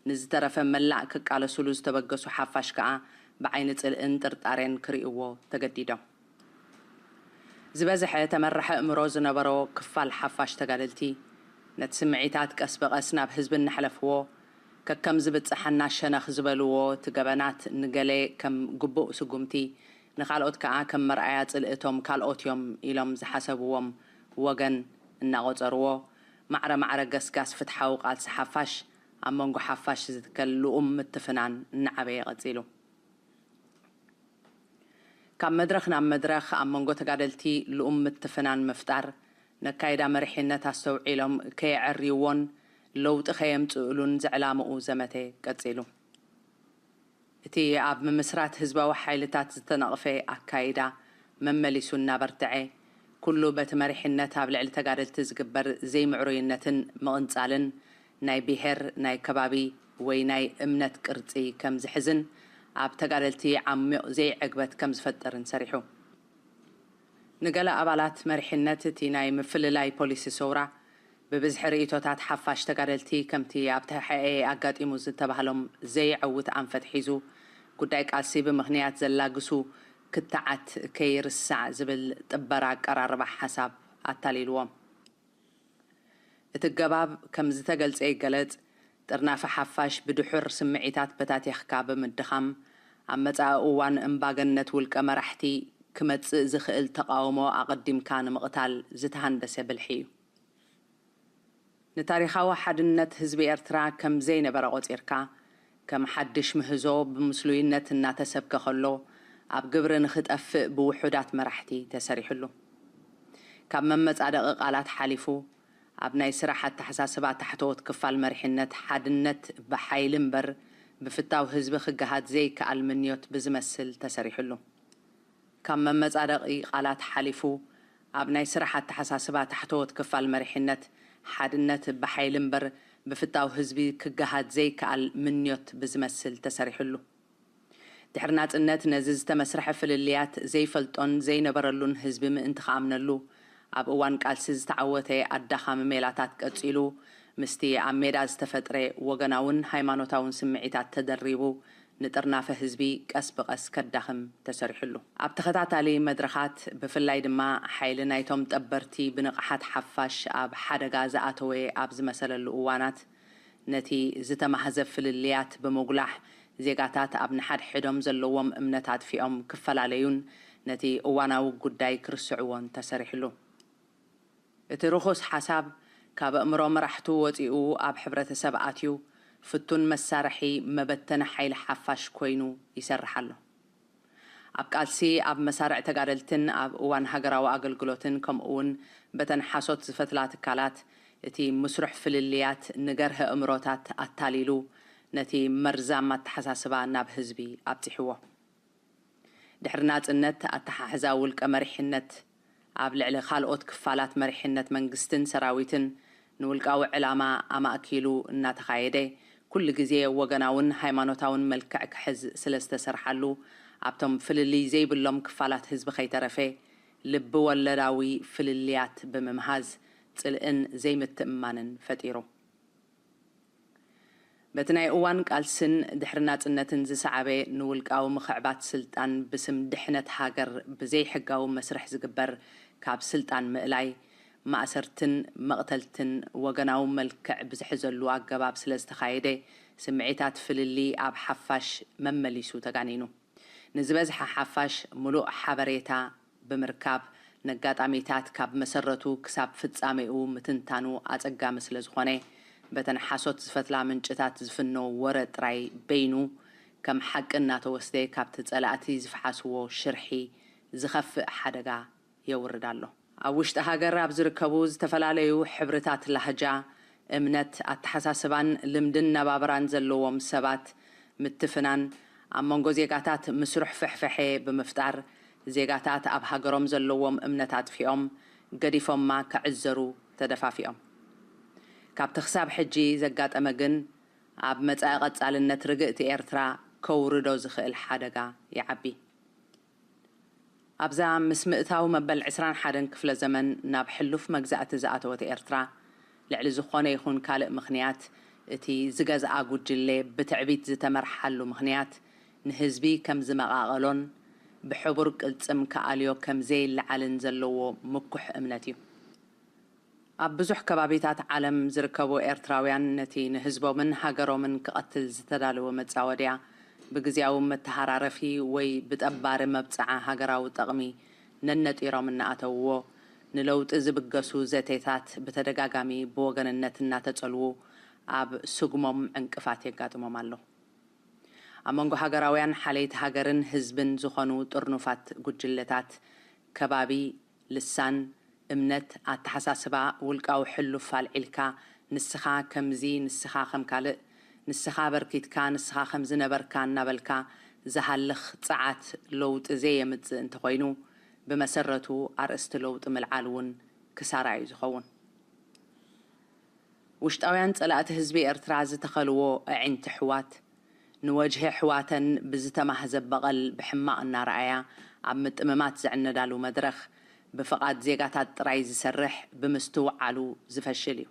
ንዝተረፈ መላእ ክቃለሱሉ ዝተበገሱ ሓፋሽ ከኣ ብዓይኒ ጽልእን ጥርጣሬን ክርእይዎ ተገዲዶም። ዝበዝሐ ተመራሕ ኣእምሮ ዝነበሮ ክፋል ሓፋሽ ተጋደልቲ፣ ነቲ ስምዒታት ቀስ ብቐስ ናብ ህዝቢ እናሕለፍዎ፣ ከከም ዝብጽሓና ሸነኽ ዝበልዎ እቲ ገበናት ንገለ ከም ግቡእ ስጉምቲ፣ ንኻልኦት ከኣ ከም መርኣያ ጽልእቶም ካልኦት እዮም ኢሎም ዝሓሰብዎም ወገን እናቖጸርዎ፣ ማዕረ ማዕረ ገስጋስ ፍትሓዊ ቃልሲ ሓፋሽ፣ ኣብ መንጎ ሓፋሽ ዝትከል ልኡም ምትፍናን እናዓበየ ቀጺሉ። ካብ መድረኽ ናብ መድረኽ ኣብ መንጎ ተጋደልቲ ልኡም ምትፍናን ምፍጣር፣ ነካይዳ መሪሕነት ኣስተውዒሎም ከየዐርይዎን ለውጢ ከየምጽእሉን ዘዕላምኡ ዘመተ ቀጺሉ። እቲ ኣብ ምምስራት ህዝባዊ ሓይልታት ዝተነቕፈ ኣካይዳ መመሊሱ እናበርትዐ፣ ኩሉ በቲ መሪሕነት ኣብ ልዕሊ ተጋደልቲ ዝግበር ዘይምዕሩይነትን ምቕንጻልን ናይ ብሄር፣ ናይ ከባቢ ወይ ናይ እምነት ቅርጺ ከም ዝሕዝን ኣብ ተጋደልቲ ዓሚቕ ዘይዕግበት ከም ዝፈጥርን ሰሪሑ። ንገለ ኣባላት መሪሕነት እቲ ናይ ምፍልላይ ፖሊሲ ሰውራ፣ ብብዝሒ ርእይቶታት ሓፋሽ ተጋደልቲ ከምቲ ኣብ ተሓኤ ኣጋጢሙ ዝተባህሎም ዘይዐውት ኣንፈት ሒዙ፣ ጉዳይ ቃልሲ ብምኽንያት ዘላግሱ ክትዓት ከይርሳዕ ዝብል ጥበራ ኣቀራርባ ሓሳብ ኣታሊልዎም። እቲ ገባብ ከም ዝተገልጸ ይገለጽ፣ ጥርናፈ ሓፋሽ ብድሑር ስምዒታት በታቲኽካ ብምድኻም፣ ኣብ መጻኢ እዋን እምባገነት ውልቀ መራሕቲ ክመጽእ ዝኽእል ተቓውሞ ኣቐዲምካ ንምቕታል ዝተሃንደሰ ብልሒ እዩ። ንታሪኻዊ ሓድነት ህዝቢ ኤርትራ ከም ዘይነበረ ቆጺርካ፣ ከም ሓድሽ ምህዞ ብምስሉይነት እናተሰብከ ከሎ፣ ኣብ ግብሪ ንኽጠፍእ ብውሑዳት መራሕቲ ተሰሪሕሉ። ካብ መመጻደቒ ቃላት ሓሊፉ፣ ኣብ ናይ ስራሕ ኣተሓሳስባ ታሕተዎት ክፋል መሪሕነት ሓድነት ብሓይሊ እምበር ብፍታው ህዝቢ ክገሃድ ዘይከኣል ምንዮት ብዝመስል ተሰሪሕሉ። ካብ መመጻደቒ ቃላት ሓሊፉ፣ ኣብ ናይ ስራሕ ኣተሓሳስባ ታሕተዎት ክፋል መሪሕነት ሓድነት ብሓይሊ እምበር ብፍታው ህዝቢ ክገሃድ ዘይከኣል ምንዮት ብዝመስል ተሰሪሕሉ። ድሕሪ ናጽነት ነዚ ዝተመስርሐ ፍልልያት ዘይፈልጦን ዘይነበረሉን ህዝቢ ምእንቲ ክኣምነሉ፣ ኣብ እዋን ቃልሲ ዝተዓወተ ኣዳኻሚ ሜላታት ቀጺሉ፣ ምስቲ ኣብ ሜዳ ዝተፈጥረ ወገናውን ሃይማኖታውን ስምዒታት ተደሪቡ፣ ንጥርናፈ ህዝቢ ቀስ ብቐስ ከዳኽም ተሰሪሕሉ። ኣብ ተኸታታሊ መድረኻት፣ ብፍላይ ድማ ሓይሊ ናይቶም ጠበርቲ ብንቕሓት ሓፋሽ ኣብ ሓደጋ ዝኣተወ ኣብ ዝመሰለሉ እዋናት፣ ነቲ ዝተማህዘ ፍልልያት ብምጉላሕ፣ ዜጋታት ኣብ ንሓድሕዶም ዘለዎም እምነት ኣጥፊኦም ክፈላለዩን ነቲ እዋናዊ ጉዳይ ክርስዕዎን ተሰሪሕሉ። እቲ ርኹስ ሓሳብ ካብ ኣእምሮ መራሕቱ ወጺኡ ኣብ ሕብረተሰብ ኣትዩ፣ ፍቱን መሳርሒ መበተኒ ሓይሊ ሓፋሽ ኮይኑ ይሰርሕ ኣሎ። ኣብ ቃልሲ፣ ኣብ መሳርዕ ተጋደልትን ኣብ እዋን ሃገራዊ ኣገልግሎትን፣ ከምኡውን በተን ሓሶት ዝፈትላ ትካላት፣ እቲ ምስሩሕ ፍልልያት ንገርሀ ኣእምሮታት ኣታሊሉ፣ ነቲ መርዛም ኣተሓሳስባ ናብ ህዝቢ ኣብጺሕዎ። ድሕሪ ናጽነት፣ ኣተሓሕዛ ውልቀ መሪሕነት ኣብ ልዕሊ ካልኦት ክፋላት መሪሕነት መንግስትን ሰራዊትን ንውልቃዊ ዕላማ ኣማእኪሉ እናተኻየደ፣ ኩሉ ግዜ ወገናውን ሃይማኖታውን መልክዕ ክሕዝ ስለ ዝተሰርሓሉ፣ ኣብቶም ፍልልይ ዘይብሎም ክፋላት ህዝቢ ከይተረፈ፣ ልቢ ወለዳዊ ፍልልያት ብምምሃዝ፣ ጽልእን ዘይምትእምማንን ፈጢሩ። በቲ ናይ እዋን ቃልስን ድሕሪ ናጽነትን ዝሰዓበ ንውልቃዊ ምኽዕባት ስልጣን ብስም ድሕነት ሃገር ብዘይሕጋዊ መስርሕ ዝግበር ካብ ስልጣን ምእላይ፣ ማእሰርትን መቕተልትን ወገናዊ መልክዕ ብዝሕዘሉ ኣገባብ ስለ ዝተኻየደ፣ ስምዒታት ፍልልይ ኣብ ሓፋሽ መመሊሱ ተጋኒኑ። ንዝበዝሐ ሓፋሽ ምሉእ ሓበሬታ ብምርካብ፣ ነጋጣሚታት ካብ መሰረቱ ክሳብ ፍጻሜኡ ምትንታኑ ኣጸጋሚ ስለ ዝኾነ፣ በተን ሓሶት ዝፈትላ ምንጭታት ዝፍኖ ወረ ጥራይ በይኑ ከም ሓቂ እናተወስደ፣ ካብቲ ጸላእቲ ዝፍሓስዎ ሽርሒ ዝኸፍእ ሓደጋ የውርድ ኣሎ። ኣብ ውሽጢ ሃገር ኣብ ዝርከቡ ዝተፈላለዩ ሕብርታት ላህጃ፣ እምነት፣ ኣተሓሳስባን ልምድን ነባብራን ዘለዎም ሰባት ምትፍናን፣ ኣብ መንጎ ዜጋታት ምስሩሕ ፍሕፍሐ ብምፍጣር፣ ዜጋታት ኣብ ሃገሮም ዘለዎም እምነት ኣጥፊኦም፣ ገዲፎማ ክዕዘሩ ተደፋፊኦም። ካብቲ ክሳብ ሕጂ ዘጋጠመ ግን፣ ኣብ መጻኢ ቀጻልነት ርግእቲ ኤርትራ ከውርዶ ዝኽእል ሓደጋ ይዓቢ። ኣብዛ ምስ ምእታው መበል ዕስራን ሓደን ክፍለ ዘመን ናብ ሕሉፍ መግዛእቲ ዝኣተወት ኤርትራ፣ ልዕሊ ዝኾነ ይኹን ካልእ ምኽንያት፣ እቲ ዝገዝኣ ጉጅለ ብትዕቢት ዝተመርሓሉ ምኽንያት፣ ንህዝቢ ከም ዝመቓቐሎን ብሕቡር ቅልጽም ክኣልዮ ከም ዘይለዓልን ዘለዎ ምኩሕ እምነት እዩ። ኣብ ብዙሕ ከባቢታት ዓለም ዝርከቡ ኤርትራውያን፣ ነቲ ንህዝቦምን ሃገሮምን ክቐትል ዝተዳለወ መጻወድያ፣ ብግዝያዊ መተሃራረፊ ወይ ብጠባሪ መብጽዓ ሃገራዊ ጠቕሚ ነነጢሮም እናኣተውዎ፣ ንለውጢ ዝብገሱ ዘቴታት ብተደጋጋሚ ብወገንነት እናተጸልዉ፣ ኣብ ስጉሞም ዕንቅፋት የጋጥሞም ኣሎ። ኣብ መንጎ ሃገራውያን ሓለይቲ ሃገርን ህዝብን ዝኾኑ ጥርኑፋት ጉጅለታት፣ ከባቢ፣ ልሳን፣ እምነት፣ ኣተሓሳስባ፣ ውልቃዊ ሕሉፍ ኣልዒልካ፣ ንስኻ ከምዚ፣ ንስኻ ከም ካልእ፣ ንስኻ ኣበርኪትካ፣ ንስኻ ከምዚ ነበርካ እናበልካ ዝሃልኽ ጸዓት ለውጢ ዘየምጽእ እንተኾይኑ፣ ብመሰረቱ ኣርእስቲ ለውጢ ምልዓል እውን ክሳራ እዩ ዝኸውን። ውሽጣውያን ጸላእቲ ህዝቢ ኤርትራ ዝተኸልዎ ኣዒንቲ ኣሕዋት፣ ንወጅሂ ኣሕዋተን ብዝተማህዘ በቐል ብሕማቕ እናረኣያ፣ ኣብ ምጥምማት ዝዕነዳሉ መድረኽ፣ ብፍቓድ ዜጋታት ጥራይ ዝሰርሕ፣ ብምስትውዓሉ ዝፈሽል እዩ።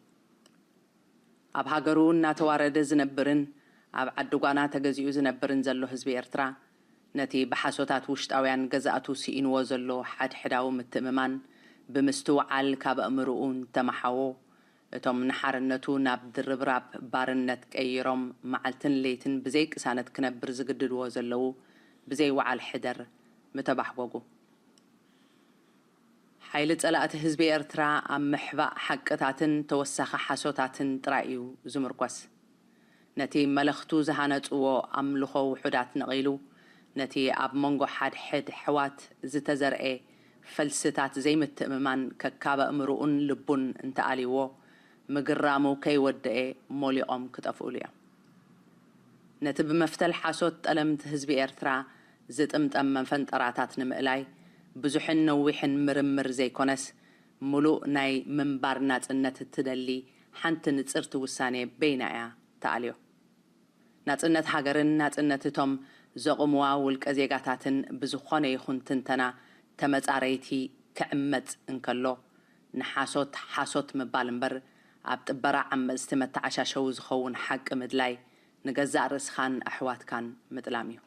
ኣብ ሃገሩ እናተዋረደ ዝነብርን ኣብ ዓዲ ጓና ተገዚኡ ዝነብርን ዘሎ ህዝቢ ኤርትራ፣ ነቲ ብሓሶታት ውሽጣውያን ገዛእቱ ስኢንዎ ዘሎ ሓድሕዳዊ ምትእምማን ብምስትውዓል ካብ ኣእምርኡ እንተመሓዎ፣ እቶም ንሓርነቱ ናብ ድርብራብ ባርነት ቀይሮም መዓልትን ለይትን ብዘይ ቅሳነት ክነብር ዝግድድዎ ዘለዉ ብዘይ ወዓል ሕደር ምተባሕጎጉ። ሓይሊ ጸላእቲ ህዝቢ ኤርትራ ኣብ ምሕባእ ሓቅታትን ተወሳኺ ሓሶታትን ጥራይ እዩ ዝምርኮስ። ነቲ መለኽቱ ዝሃነጽዎ ኣምልኾ ውሑዳት ነቒሉ፣ ነቲ ኣብ መንጎ ሓድሕድ ኣሕዋት ዝተዘርኤ ፈልስታት ዘይምትእምማን ከካብ ኣእምርኡን ልቡን እንተኣልይዎ፣ ምግራሙ ከይወደኤ ሞሊቖም ክጠፍኡሉ እዮም። ነቲ ብመፍተል ሓሶት ጠለምቲ ህዝቢ ኤርትራ ዝጥምጠም መፈንጠራታት ንምእላይ ብዙሕን ነዊሕን ምርምር ዘይኮነስ፣ ምሉእ ናይ ምንባር ናጽነት እትደሊ ሓንቲ ንጽርቲ ውሳኔ በይና እያ ተኣልዮ። ናጽነት ሃገርን ናጽነት እቶም ዘቑምዋ ውልቀ ዜጋታትን ብዝኾነ ይኹን ትንተና ተመጻረይቲ ክዕመጽ እንከሎ፣ ንሓሶት ሓሶት ምባል እምበር፣ ኣብ ጥበራ ዓመጽቲ መተዓሻሸዊ ዝኸውን ሓቂ ምድላይ፣ ንገዛእ ርእስኻን ኣሕዋትካን ምጥላም እዩ።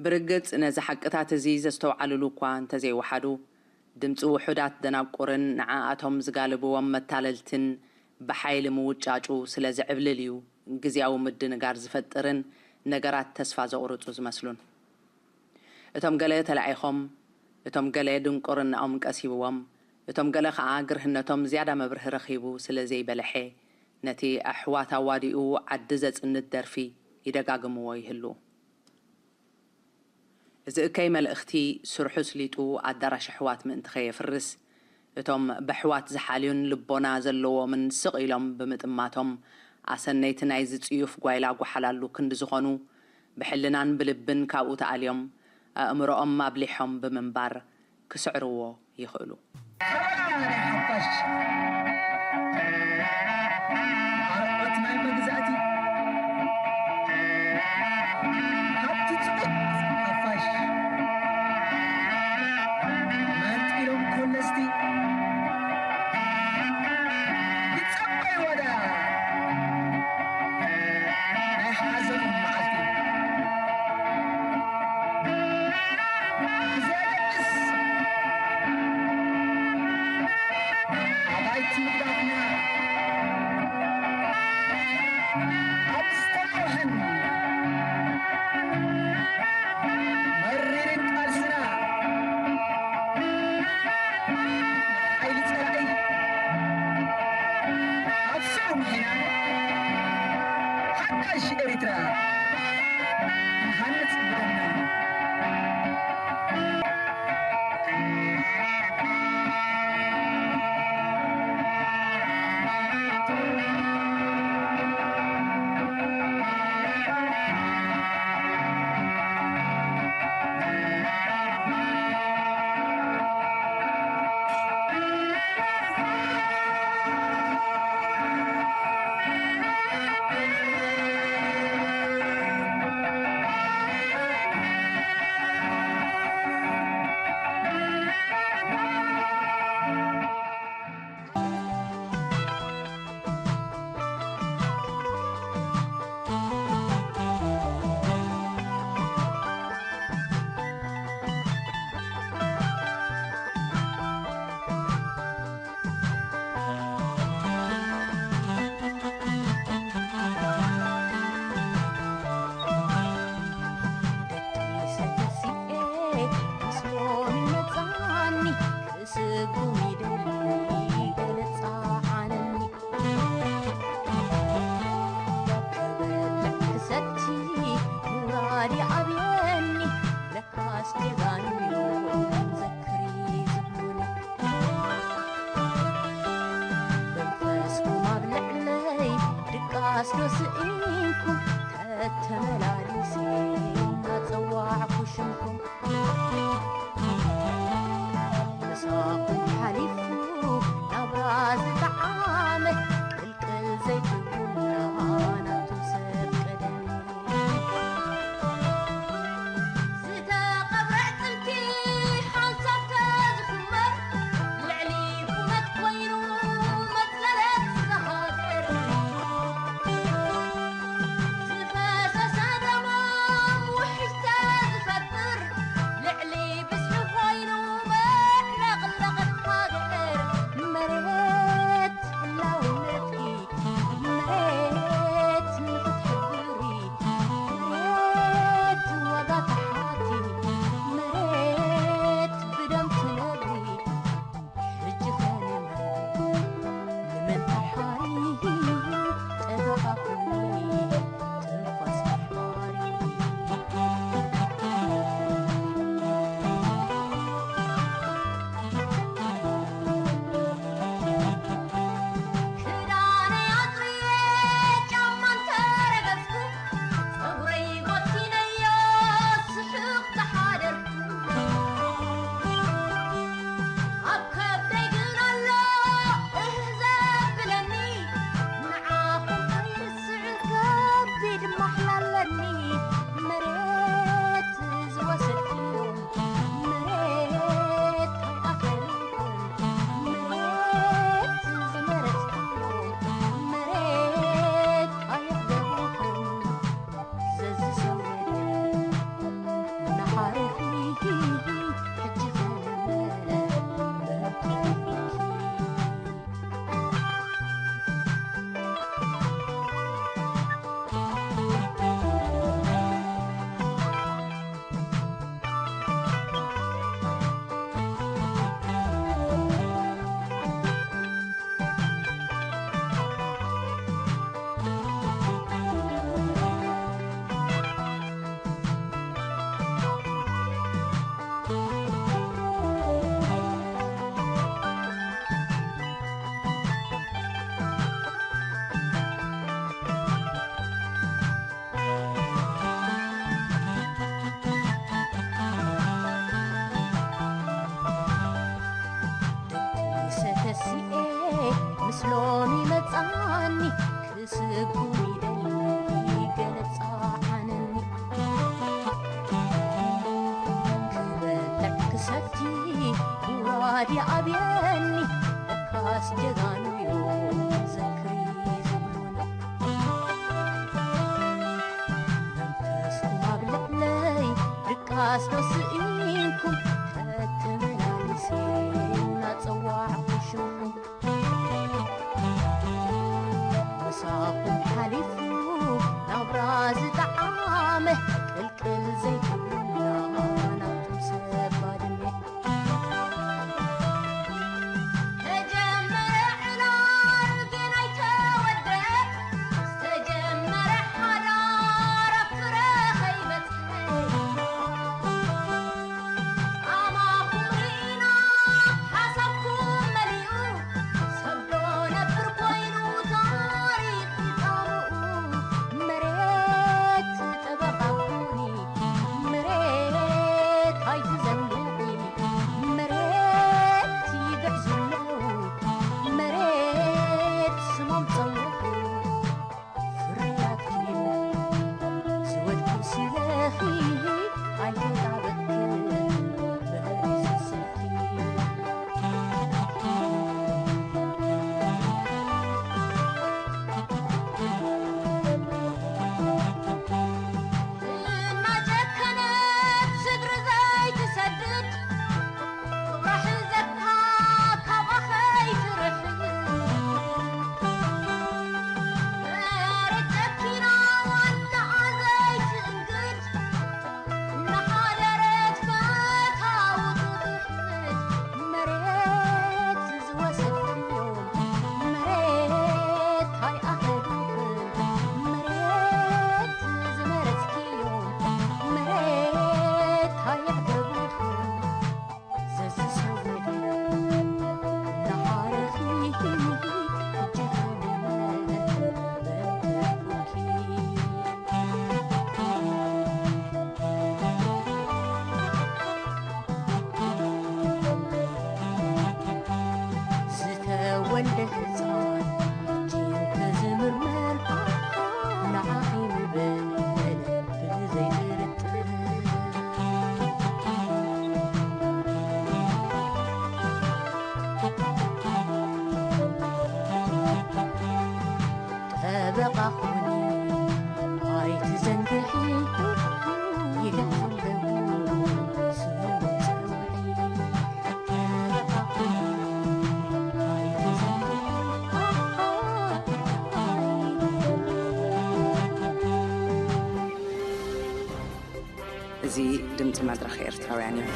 ብርግጽ፣ ነዚ ሓቅታት እዚ ዘስተውዓልሉ እኳ እንተዘይወሓዱ፣ ድምጺ ውሑዳት ደናቁርን ንዓኣቶም ዝጋልብዎም መታለልትን ብሓይሊ ምውጫጩ ስለ ዝዕብልል እዩ ግዝያዊ ምድንጋር ዝፈጥርን ነገራት ተስፋ ዘቑርጹ ዝመስሉን። እቶም ገለ ተላኢኾም፣ እቶም ገለ ድንቁርናኦም ቀሲብዎም፣ እቶም ገለ ኸኣ ግርህነቶም ዝያዳ መብርሂ ረኺቡ ስለ ዘይበለሐ፣ ነቲ ኣሕዋት ኣዋዲኡ ዓዲ ዘጽንት ደርፊ ይደጋግምዎ ይህልዉ። እዚ እከይ መልእኽቲ ስርሑ ስሊጡ ኣዳራሽ ኣሕዋት ምእንቲ ከየፍርስ፣ እቶም በሕዋት ዝሓልዩን ልቦና ዘለዎምን ስቕ ኢሎም ብምጥማቶም፣ ኣሰነይቲ ናይዚ ጽዩፍ ጓይላ ጓሓላሉ ክንዲ ዝኾኑ፣ ብሕልናን ብልብን ካብኡ ተኣልዮም፣ ኣእምሮኦም ኣብሊሖም ብምንባር ክስዕርዎ ይኽእሉ። ሓባር ናይ ሓፋሽ ኣርዑት ናይ መግዛእቲ፣ ካብቲ ጽዑቕ ሓፋሽ መንጢሎም ኮለስቲ ይጸበይዎ ደኣ ናይ ሓዘኖም መዓልቲ። ብዘየገድስ ኣባይቲ ምሕዳግና ኣብ ዝተመርሐን መሪርን ቃልስና፣ ሓይሊ ጸላኢ ኣብ ስሩ ምሒና፣ ሓዳሽ ኤርትራ ንሃንጽ ብደምና። ኣብየኒ ለካስ ጀጋኑ እዩ ዘክሪ ዝብሉና። መንፈስኩም ኣብ ልዕለይ ድቃስ ዶ ስኢንኩም? ተተመላሊሰ እናጸዋዕኩ ሽምኩም። ምሳኹም ሓሊፉ ናብራ ዝጠዓመ ቅልቅል ዘይብሉና ናብቶም ሰብ ባድመ። ተጀመረ ዕላል ግን ኣይተወደአ፣ ዝተጀመረ ሓዳር ኣብ ፍረ ከይበጽሐ። ኣማኹም ርኢና ሓሳብኩም መሊኡ፣ ሰብ ዶ ነብር ኮይኑ ታሪኽ ይጻምኡ። መሬት ጠበቓ ኩኒ፣ መሬት ኣይትዘንግዒ፣ መሬት ይግዕዙ ኣለዉ፣ መሬት ስሞም ጸውዑ። ፍርያት ኪድ ዝወድቁ ሲለኺ ኣይተጣበቅክን ብዕሊ ሰሰኪ። እናጨከነት ስግሪ ዘይትሰድድ፣ ክብራ ሕዘካ ካብኣ ከይትርሕቅ። መሬት ጨኪና ዋናኣ ዘይትእንግድ፣ እናሓደረት ፈታዊ ትውሕድ። መሬት ዝወሰድክዮ፣ መሬት ኣይኣኸዱኽን፣ መሬት ዝመረጽክዮ፣ መሬት ኣየዕገቡኽን። ዘዝሰወደ እናሃረኺ ሕጂ ከመይ በልኩኪ። ዝተወልደ ህፃን ጅን ተዝምርመር ንዓኺ ምበል ብዘይጥርጥር። ጠበቓ ኹኒ ኣይትዘንግዒ፣ ይደርፉ ኣለዉ ስሞም ጸውዒ። ጠበቓ ኹኒ ኣይትዘንግዒ። እዚ ድምፂ መድረኽ ኤርትራውያን እዩ።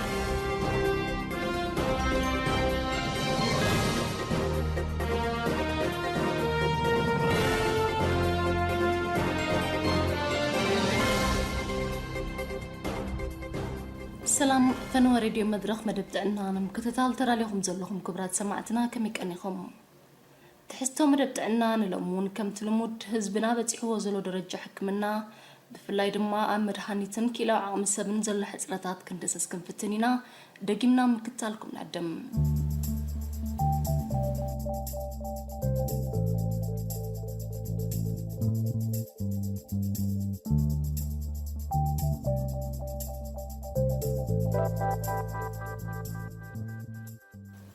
ሰላም፣ ፈነወ ሬድዮ መድረኽ መደብ ጥዕና ንምክትታል ተዳሊኹም ዘለኹም ክቡራት ሰማዕትና ከመይ ቀኒኹም? ትሕዝቶ መደብ ጥዕና ንሎሚ እውን ከምቲ ልሙድ ህዝብና በጺሕዎ ዘሎ ደረጃ ሕክምና፣ ብፍላይ ድማ ኣብ መድሃኒትን ክኢላዊ ዓቕሚ ሰብን ዘሎ ሕጽረታት ክንድህስስ ክንፍትን ኢና። ደጊምና ምክትታልኩም ንዕድም።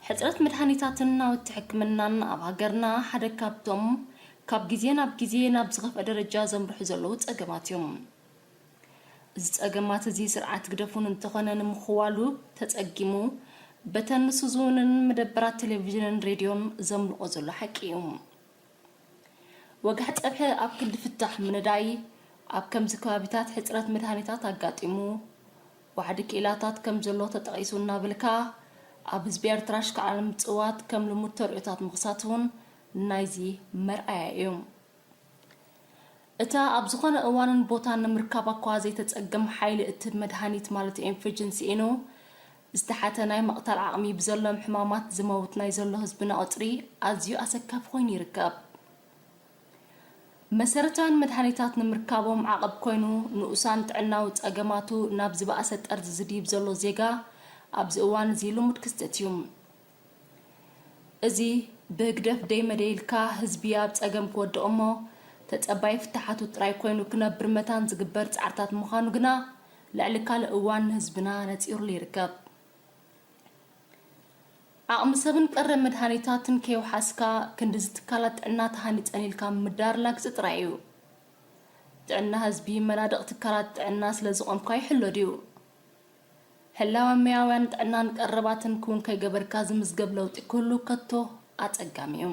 ሕጽረት መድሃኒታትን ናውቲ ሕክምናን ኣብ ሃገርና ሓደ ካብቶም ካብ ግዜ ናብ ግዜ ናብ ዝኸፍአ ደረጃ ዘምርሑ ዘለዉ ጸገማት እዮም። እዚ ጸገማት እዚ ስርዓት ግደፉን እንተኾነ ንምኽዋሉ ተጸጊሙ በተን ንሱ ዝውንን መደበራት ቴሌቪዥንን ሬድዮን ዘምልቖ ዘሎ ሓቂ እዩ። ወጋሕ ጸብሒ ኣብ ክንዲ ፍታሕ ምንዳይ፣ ኣብ ከምዚ ከባቢታት ሕጽረት መድሃኒታት ኣጋጢሙ፣ ዋሕዲ ክኢላታት ከም ዘሎ ተጠቒሱ እናበልካ፣ ኣብ ህዝቢ ኤርትራ ኣሽካዕላል ምጽዋት ከም ልሙድ ተርእዮታት ምኽሳት እውን ናይዚ መርኣያ እዩ። እታ ኣብ ዝኾነ እዋንን ቦታን ንምርካባ እኳ ዘይተጸግም ሓይሊ እትህብ መድሃኒት ማለት ኤንፈጅን ስኢኑ፣ ዝተሓተ ናይ ምቕታል ዓቕሚ ብዘሎም ሕማማት ዝመውት ናይ ዘሎ ህዝብና ቁጽሪ ኣዝዩ ኣሰካፊ ኮይኑ ይርከብ። መሰረታውያን መድሃኒታት ንምርካቦም ዓቐብ ኮይኑ፣ ንኡሳን ጥዕናዊ ጸገማቱ ናብ ዝበኣሰ ጠርዚ ዝድይብ ዘሎ ዜጋ ኣብዚ እዋን እዚ ልሙድ ክስተት እዩ። እዚ ብህግደፍ ደይ መደይ ኢልካ ህዝቢ ኣብ ጸገም ክወድቕ እሞ ተጸባይ ፍታሓቱ ጥራይ ኮይኑ ክነብር መታን ዝግበር ጻዕርታት ምዃኑ ግና ልዕሊ ካልእ እዋን ንህዝብና ነጺሩሉ ይርከብ። ዓቕሚ ሰብን ቀረብ መድሃኒታትን ከየውሓስካ፣ ክንድዚ ትካላት ጥዕና ተሃኒጸን ኢልካ ምምዳር ላግጺ ጥራይ እዩ። ጥዕና ህዝቢ መናድቕ ትካላት ጥዕና ስለ ዝቖምካ ይሕሎ ድዩ? ህላወ መያውያን ጥዕናን ቀረባትን ክውን ከይገበርካ ዝምዝገብ ለውጢ ክህሉ ከቶ ኣጸጋሚ እዩ።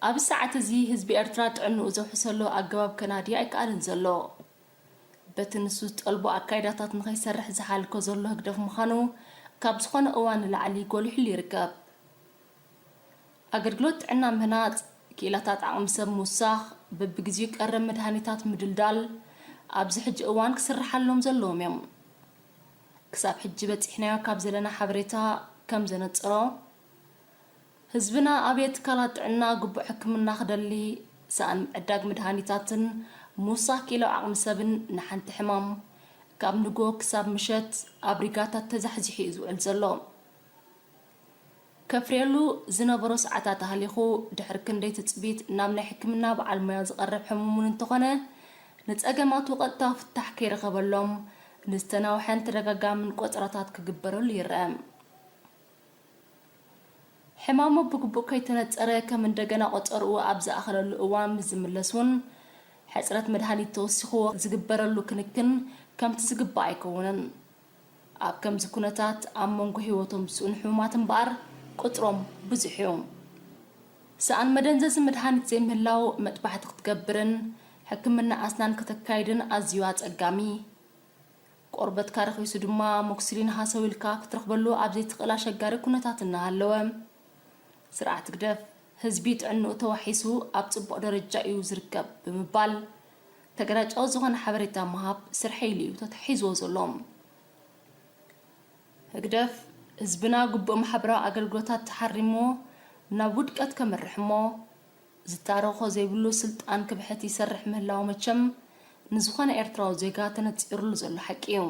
ኣብዚ ሰዓት እዚ ህዝቢ ኤርትራ ጥዕንኡ ዘውሕሰሉ ኣገባብ ከናዲ ኣይከኣልን ዘሎ። በቲ ንሱ ዝጠልቦ ኣካይዳታት ንኸይሰርሕ ዝሓልኮ ዘሎ ህግደፍ ምዃኑ ካብ ዝኾነ እዋን ንላዕሊ ጎሊሑሉ ይርከብ። ኣገልግሎት ጥዕና ምህናጽ፣ ክኢላታት ዓቕሚ ሰብ ምውሳኽ፣ በብግዜኡ ቀረብ መድሃኒታት ምድልዳል ኣብዚ ሕጂ እዋን ክስርሓሎም ዘለዎም እዮም። ክሳብ ሕጂ በጺሕናዮ ካብ ዘለና ሓበሬታ ከም ዘነጽሮ፣ ህዝብና ኣብ ትካላት ጥዕና ግቡእ ሕክምና ክደሊ፣ ሰኣን ምዕዳግ መድሃኒታትን ምውሳኽ ክኢላዊ ዓቕሚ ሰብን ንሓንቲ ሕማም ካብ ንግሆ ክሳብ ምሸት ኣብ ሪጋታት ተዛሕዚሑ እዩ ዝውዕል ዘሎ። ከፍርየሉ ዝነበሮ ሰዓታት ኣህሊኹ፣ ድሕሪ ክንደይ ትጽቢት ናብ ናይ ሕክምና በዓል ሞያ ዝቐርብ ሕሙም እውን እንተኾነ፣ ንጸገማቱ ቀጥታዊ ፍታሕ ከይረኸበሎም፣ ንዝተናውሐን ተደጋጋምን ቆጸራታት ክግበረሉ ይረአ። ሕማሙ ብግቡእ ከይተነጸረ፣ ከም እንደገና ቆጸርኡ ኣብ ዝኣኸለሉ እዋን ምስ ዝምለስ እውን፣ ሕጽረት መድሃኒት ተወሲኽዎ ዝግበረሉ ክንክን ከምቲ ዝግባእ ኣይከውንን። ኣብ ከምዚ ኩነታት፣ ኣብ መንጎ ህይወቶም ዝስእኑ ሕሙማት እምበኣር፣ ቁጽሮም ብዙሕ እዩ። ሰኣን መደንዘዚ መድሃኒት ዘይምህላው፣ መጥባሕቲ ክትገብርን ሕክምና ኣስናን ከተካይድን ኣዝዩ ኣጸጋሚ። ቆርበትካ ረኺሱ ድማ፣ ሞክሲሊን ሃሰው ኢልካ ክትረኽበሉ ኣብ ዘይትኽእል ኣሸጋሪ ኩነታት እናሃለወ፣ ስርዓት ህግደፍ፣ ህዝቢ ጥዕንኡ ተዋሒሱ ኣብ ጽቡቕ ደረጃ እዩ ዝርከብ ብምባል፣ ተገላጫዊ ዝኾነ ሓበሬታ ምሃብ ስርሐይ ኢሉ እዩ ተታሒዝዎ ዘሎ። ህግደፍ፣ ህዝብና ግቡእ ማሕበራዊ ኣገልግሎታት ተሓሪምዎ ናብ ውድቀት ከምርሕ እሞ፣ ዝታረኾ ዘይብሉ ስልጣን ክብሕት ይሰርሕ ምህላው መቸም ንዝኾነ ኤርትራዊ ዜጋ ተነጺሩሉ ዘሎ ሓቂ እዩ።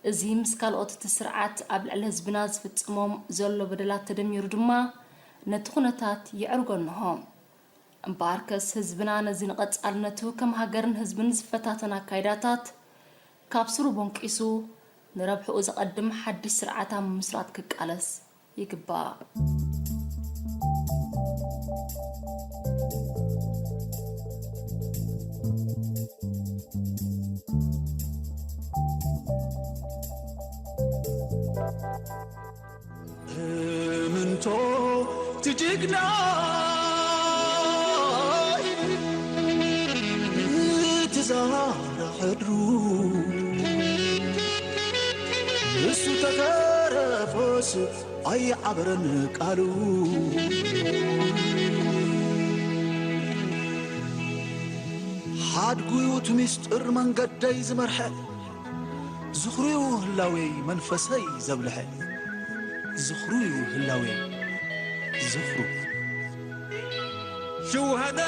እዚ ምስ ካልኦት እቲ ስርዓት ኣብ ልዕሊ ህዝብና ዝፍጽሞም ዘሎ በደላት ተደሚሩ ድማ ነቲ ኩነታት የዕርጎ እንሆ። እምበኣርከስ ህዝብና ነዚ ንቐጻልነቱ ከም ሃገርን ህዝብን ዝፈታተን ኣካይዳታት ካብ ስሩ ቦንቂሱ ንረብሕኡ ዘቐድም ሓድሽ ስርዓት ኣብ ምምስራት ክቃለስ ይግባእ። እምንቶ ትጅግና ትዛራ ሕድሩ እሱ ተተረፎስ ኣይዓብረን ቃሉ። ሓድጉ እቲ ምስጢር መንገደይ ዝመርሐ፣ ዝኽሩዩ ህላዌይ መንፈሰይ ዘብልሐ፣ ዝኽሩዩ ህላዌይ ዝኽሩ። ሽውሃዳ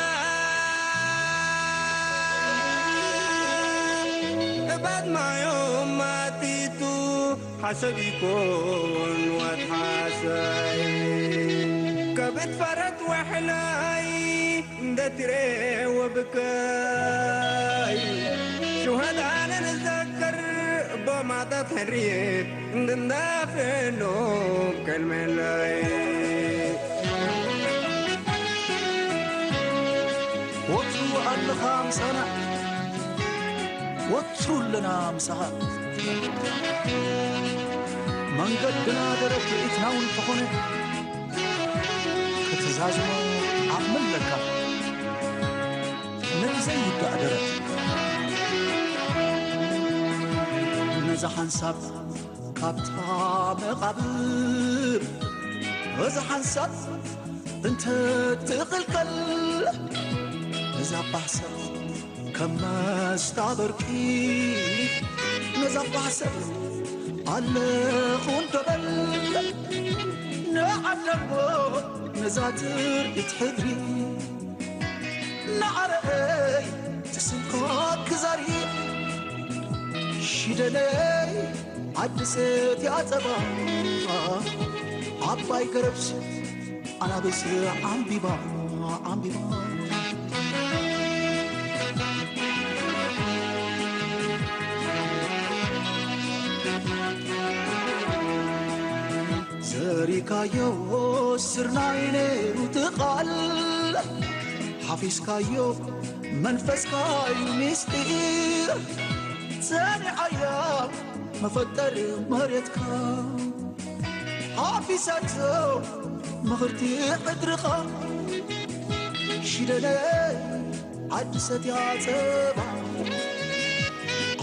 እባት ማዮም ማቲቱ ሓሰብ ይኮን ዋት ሓሳይ ከብድ ፈረት ወሕላይ እንደትሬ ወብከይ ሽውሃዳ ንንዘክር ቦማታት ሕርየት እንድናፍኖም ከልመላይ ወትሩ ኣለኻ ምሳና፣ ወትሩ ኣለና ምሳኻ። መንገድና ደረት ርኢትና እውን ተኾነ፣ ክትዛዝሞ ዓቕሚ ኣለካ። ነቲ ዘይውዳእ ደረት ነዛ ሓንሳብ ካብታ መቓብር በዛ ሓንሳብ እንተ ትቕልቀል ነዛ ባሕሰብ ከም መስታበርቂ ነዛ ባሕሰብ ኣለኹ እንዶ በል ንዓደሞ ነዛ ትርኢት ሕድሪ ንዓረበይ ትስንኮ ክዛሪ ሽደለይ ዓዲ ሰትያ ጸባ ዓባይ ገረብስ ኣናብስ ዓምቢባ ዓምቢባ ካዮ ስርናይ ነይሩ ትቓል ሓፊስካዮ መንፈስካ እዩ ምስጢር ጸኒዓያ መፈጠር መሬትካ ሓፊሳቶ ምኽርቲ ሕድርኻ ሽደለ ዓዲ ሰትያ ጸባ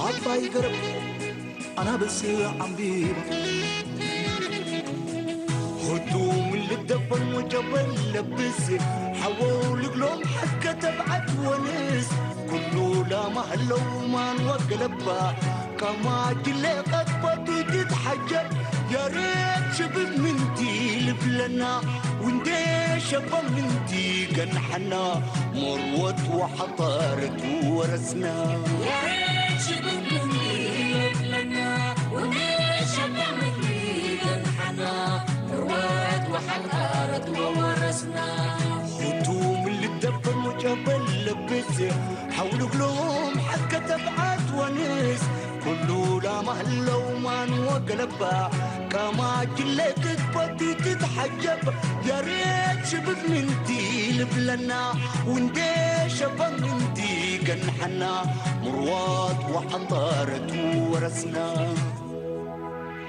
ዓባይ ገረብ ኣናብስ ዓምቢባ هدوم اللي تدبر وجبل لبس حول قلوم حكة تبعت ونس كله لا مهلو ما نوقلبها كما جلي قد بدي تتحجر يا ريت شبك من دي لبلنا وندي شبك من دي جنحنا مروت وحضارت وورثنا يا ريت شبك من دي لبلنا وندي شبك من دي جنحنا مروت وحضارت وورثنا هدوم اللي تدبر وجبل لبس حول قلوم حكة تبعت ونس كله لا مهلو ما نوقلبها كما جليت تبدي تتحجب يا ريت شبك من دي لبلنا وندي شبك من دي جنحنا مروات وحضارت ورثنا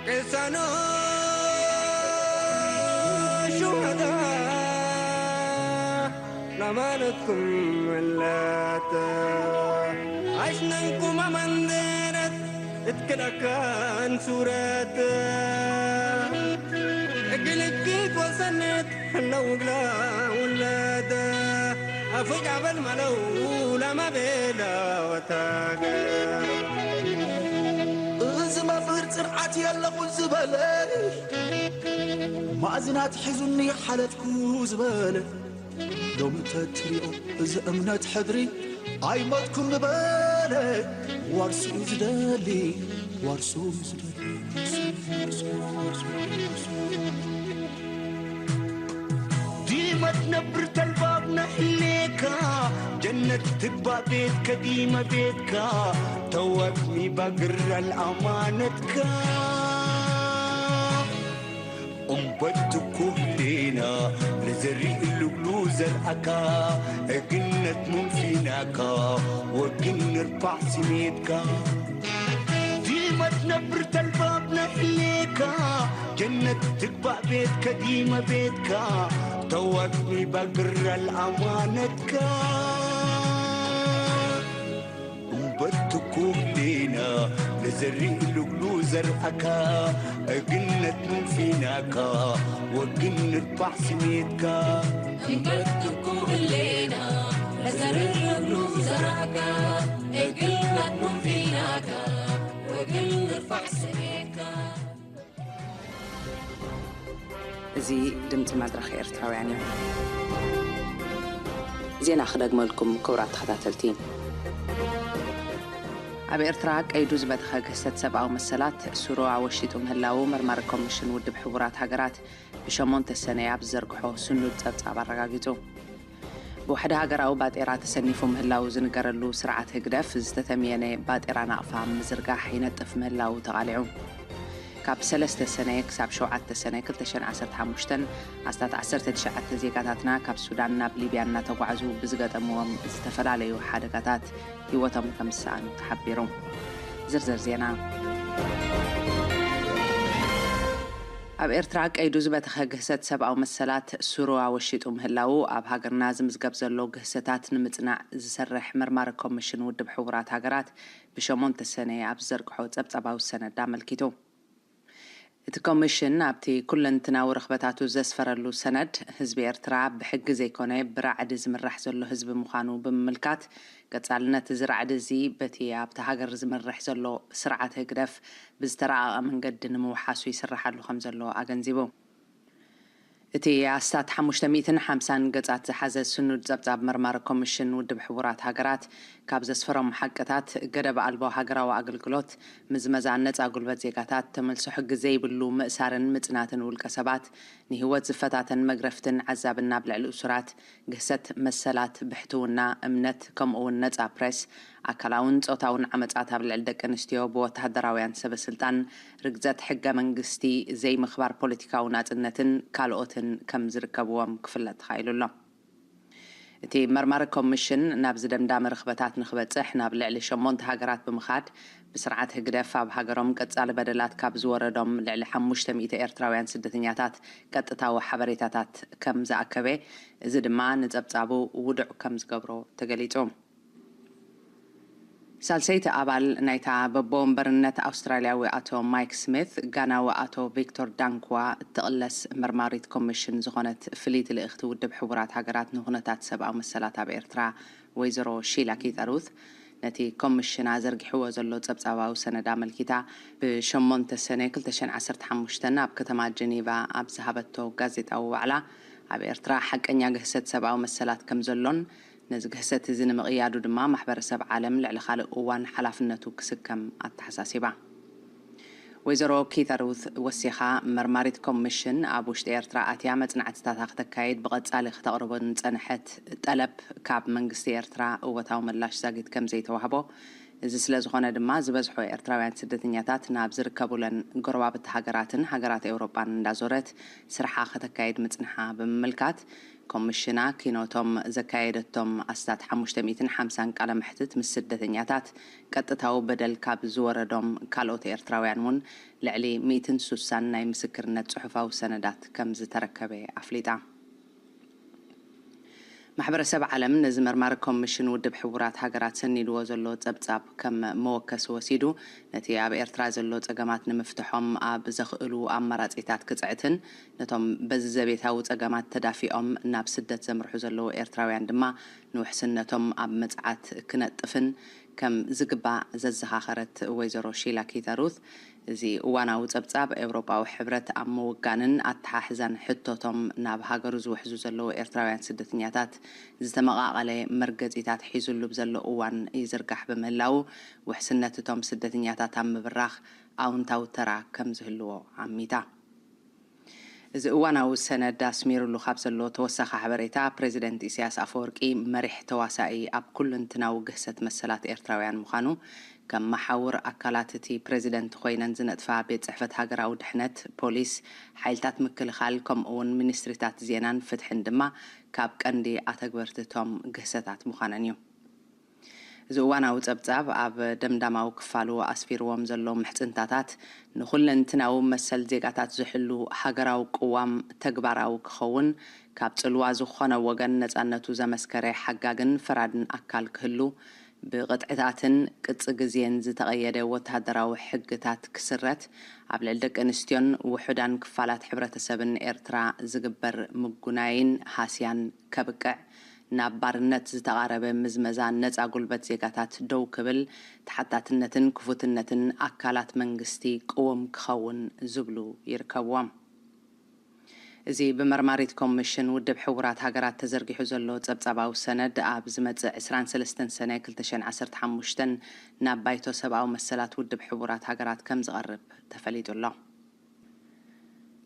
قسنا شهداء لمالتكم ملات عشناكم مندرت اتكلكان سورات اقلك كيف وصلت النوغلا ولاد افوق عبل ملو لما بيلا وتاقا እዚ መምህር ጽንዓት የለኹን ዝበለ ማእዝናት ሒዙኒ ሓለትኩ ዝበለ ሎሚ ተትሪኦ እዚ እምነት ሕድሪ ኣይሞትኩም ዝበለ ዋርሱ እዩ ዝደሊ ዋርሱ እዩ ዝደሊ ديما تنبر تلباب نحليكا جنة تبا بيتك ديما بيتك توكني بقر الأمانتك أمبت كلنا لزري اللقلو زرعكا أقنت من فيناكا وقن نرفع سميتكا ديما تنبر تلباب نحليكا جنة تقبع بيتك ديما بيتك توكني بقر الأمانتك እምበትኩ ህሌና ለዘሪእ ልግሉ ዘርአካ እግነት ኑፊናካ ወግን ንርፋዕ ስሜትካ እምበትኩ ህሌና ለዘሪእ ልግሉ ዘርአካ እግነት ኑፊናካ ወግን ንርፋዕ ስሜትካ እዚ ድምፂ መድረኽ ኤርትራውያን እዩ። ዜና ክደግመልኩም ክቡራት ተኸታተልቲ። ኣብ ኤርትራ ቀይዱ ዝበተኸ ግህሰት ሰብኣዊ መሰላት ሱሩ ኣወሺጡ ምህላዉ መርማሪ ኮሚሽን ውድብ ሕቡራት ሃገራት ብሸሞንተ ሰነ ኣብ ዝዘርግሖ ስኑድ ጸብጻብ ኣረጋጊጹ። ብውሕደ ሃገራዊ ባጤራ ተሰኒፉ ምህላዉ ዝንገረሉ ስርዓት ህግደፍ ዝተተምየነ ባጤራ ናቕፋ ምዝርጋሕ ይነጥፍ ምህላዉ ተቓሊዑ። ካብ ሰለስተ ሰነ ክሳብ ሸውዓተ ሰነ ክልተ ሽሕን ዓሰርተ ሓሙሽተን ኣስታት ዓሰርተ ትሽዓተ ዜጋታትና ካብ ሱዳን ናብ ሊብያ እናተጓዕዙ ብዝገጠምዎም ዝተፈላለዩ ሓደጋታት ህይወቶም ከም ዝሰኣኑ ተሓቢሩ። ዝርዝር ዜና። ኣብ ኤርትራ ቀይዱ ዝበተኸ ግህሰት ሰብኣዊ መሰላት ሱሩ ኣወሺጡ ምህላዉ ኣብ ሃገርና ዝምዝገብ ዘሎ ግህሰታት ንምጽናዕ ዝሰርሕ መርማሪ ኮሚሽን ውድብ ሕቡራት ሃገራት ብሸሞንተ ሰነ ኣብ ዝዘርግሖ ጸብጻባዊ ሰነድ ኣመልኪቱ። እቲ ኮሚሽን ኣብቲ ኩለንትናዊ ርኽበታቱ ዘስፈረሉ ሰነድ፣ ህዝቢ ኤርትራ ብሕጊ ዘይኮነ ብራዕዲ ዝምራሕ ዘሎ ህዝቢ ምዃኑ ብምምልካት፣ ቀጻልነት እዚ ራዕዲ እዚ በቲ ኣብታ ሃገር ዝመርሕ ዘሎ ስርዓት ህግደፍ ብዝተራቐቐ መንገዲ ንምውሓሱ ይስርሓሉ ከም ዘሎ ኣገንዚቡ። እቲ ኣስታት ሓሙሽተ ሚእትን ሓምሳን ገጻት ዝሓዘ ስኑድ ጸብጻብ መርማሪ ኮሚሽን ውድብ ሕቡራት ሃገራት፣ ካብ ዘስፈሮም ሓቅታት፣ ገደብ ኣልቦ ሃገራዊ ኣገልግሎት፣ ምዝመዛ ነጻ ጉልበት ዜጋታት፣ ተመልሶ ሕጊ ዘይብሉ ምእሳርን ምጽናትን ውልቀ ሰባት፣ ንህይወት ዝፈታተን መግረፍትን ዓዛብን ኣብ ልዕሊ እሱራት፣ ግህሰት መሰላት፣ ብሕትውና፣ እምነት፣ ከምኡ እውን ነጻ ፕሬስ፣ ኣካላውን ጾታውን ዓመጻት ኣብ ልዕሊ ደቂ ኣንስትዮ ብወተሃደራውያን ሰበ ስልጣን፣ ርግጸት ሕገ መንግስቲ፣ ዘይምኽባር ፖለቲካዊ ናጽነትን ካልኦትን ከም ዝርከብዎም ክፍለጥ ተኻኢሉ ኣሎ። እቲ መርማሪ ኮሚሽን ናብዚ ደምዳሚ ርኽበታት ንክበጽሕ ናብ ልዕሊ ሸሞንተ ሃገራት ብምኻድ፣ ብስርዓት ህግደፍ ኣብ ሃገሮም ቀጻሊ በደላት ካብ ዝወረዶም ልዕሊ ሓሙሽተ ሚእቲ ኤርትራውያን ስደተኛታት ቀጥታዊ ሓበሬታታት ከም ዝኣከበ፣ እዚ ድማ ንጸብጻቡ ውዱዕ ከም ዝገብሮ ተገሊጹ። ሳልሰይቲ ኣባል ናይታ በቦወንበርነት ኣውስትራልያዊ ኣቶ ማይክ ስሚት፣ ጋናዊ ኣቶ ቪክቶር ዳንክዋ እትቕለስ መርማሪት ኮሚሽን ዝኾነት ፍልይቲ ልእኽቲ ውድብ ሕቡራት ሃገራት ንኹነታት ሰብኣዊ መሰላት ኣብ ኤርትራ፣ ወይዘሮ ሺላ ኪታሩት፣ ነቲ ኮሚሽና ዘርጊሕዎ ዘሎ ጸብጻባዊ ሰነድ ኣመልኪታ፣ ብ ሸሞንተ ሰነ ክልተ ሽሕን ዓሰርተ ሓሙሽተን ኣብ ከተማ ጀኔቫ ኣብ ዝሃበቶ ጋዜጣዊ ዋዕላ፣ ኣብ ኤርትራ ሓቀኛ ግህሰት ሰብኣዊ መሰላት ከም ዘሎን፣ ነዚ ግህሰት እዚ ንምቕያዱ ድማ ማሕበረሰብ ዓለም ልዕሊ ካልእ እዋን ሓላፍነቱ ክስከም ኣተሓሳሲባ። ወይዘሮ ኪታሩት ወሲኻ፣ መርማሪት ኮሚሽን ኣብ ውሽጢ ኤርትራ ኣትያ መጽናዕትታታ ክተካይድ ብቐጻሊ ክተቕርቦ ንጸንሐት ጠለብ፣ ካብ መንግስቲ ኤርትራ እወታዊ ምላሽ ዛጊት ከም ዘይተዋህቦ፣ እዚ ስለ ዝኾነ ድማ ዝበዝሑ ኤርትራውያን ስደተኛታት ናብ ዝርከቡለን ጎረባብቲ ሃገራትን ሃገራት ኤውሮጳን እንዳዞረት ስርሓ ከተካይድ ምጽንሓ ብምምልካት፣ ኮሚሽና ኪኖቶም ዘካየደቶም ኣስታት ሓሙሽተ ሚእትን ሓምሳን ቃለ መሕትት ምስ ስደተኛታት፣ ቀጥታዊ በደል ካብ ዝወረዶም ካልኦት ኤርትራውያን እውን ልዕሊ ሚእትን ሱሳን ናይ ምስክርነት ጽሑፋዊ ሰነዳት ከም ዝተረከበ ኣፍሊጣ። ማሕበረሰብ ዓለም ነዚ መርማሪ ኮሚሽን ውድብ ሕቡራት ሃገራት ሰኒድዎ ዘሎ ጸብጻብ ከም መወከሲ ወሲዱ፣ ነቲ ኣብ ኤርትራ ዘሎ ጸገማት ንምፍትሖም ኣብ ዘኽእሉ ኣማራጺታት ክጽዕትን፣ ነቶም በዚ ዘቤታዊ ጸገማት ተዳፊኦም ናብ ስደት ዘምርሑ ዘለዉ ኤርትራውያን ድማ ንውሕስነቶም ኣብ ምጽዓት ክነጥፍን ከም ዝግባእ ዘዘኻኸረት ወይዘሮ ሺላ ኪታሩት፣ እዚ እዋናዊ ጸብጻብ፣ ኤውሮጳዊ ሕብረት ኣብ ምውጋንን ኣተሓሕዛን ሕቶቶም ናብ ሃገሩ ዝውሕዙ ዘለዉ ኤርትራውያን ስደተኛታት ዝተመቓቐለ መርገጺታት ሒዙሉ ብዘሎ እዋን ይዝርጋሕ ብምህላዉ፣ ውሕስነት እቶም ስደተኛታት ኣብ ምብራኽ ኣውንታዊ ተራ ከም ዝህልዎ ኣሚታ። እዚ እዋናዊ ሰነድ ኣስሚሩሉ ካብ ዘሎ ተወሳኺ ሓበሬታ፣ ፕሬዚደንት ኢሳያስ ኣፈወርቂ መሪሕ ተዋሳኢ ኣብ ኩለንትናዊ ግህሰት መሰላት ኤርትራውያን ምዃኑ፣ ከም መሓውር ኣካላት እቲ ፕሬዚደንት ኮይነን ዝነጥፋ ቤት ጽሕፈት ሃገራዊ ድሕነት፣ ፖሊስ፣ ሓይልታት ምክልኻል፣ ከምኡ እውን ሚኒስትሪታት ዜናን ፍትሕን ድማ ካብ ቀንዲ ኣተግበርቲ እቶም ግህሰታት ምዃነን እዩ። እዚ እዋናዊ ጸብጻብ ኣብ ደምዳማዊ ክፋሉ ኣስፊርዎም ዘሎ ምሕጽንታታት፣ ንኹለንትናዊ መሰል ዜጋታት ዝሕሉ ሃገራዊ ቅዋም ተግባራዊ ክኸውን፣ ካብ ጽልዋ ዝኾነ ወገን ነጻነቱ ዘመስከረ ሓጋግን ፈራድን ኣካል ክህሉ፣ ብቕጥዕታትን ቅጽ ግዜን ዝተቐየደ ወተሃደራዊ ሕግታት ክስረት፣ ኣብ ልዕሊ ደቂ ኣንስትዮን ውሑዳን ክፋላት ሕብረተሰብን ኤርትራ ዝግበር ምጉናይን ሃስያን ከብቅዕ፣ ናብ ባርነት ዝተቓረበ ምዝመዛ ነጻ ጉልበት ዜጋታት ደው ክብል፣ ተሓታትነትን ክፉትነትን ኣካላት መንግስቲ ቅውም ክኸውን ዝብሉ ይርከብዎም። እዚ ብመርማሪት ኮሚሽን ውድብ ሕቡራት ሃገራት ተዘርጊሑ ዘሎ ጸብጻባዊ ሰነድ፣ ኣብ ዝመጽእ ዕስራን ሰለስተን ሰነ ክልተ ሽሕን ዓሰርተ ሓሙሽተን ናብ ባይቶ ሰብኣዊ መሰላት ውድብ ሕቡራት ሃገራት ከም ዝቐርብ ተፈሊጡ ኣሎ።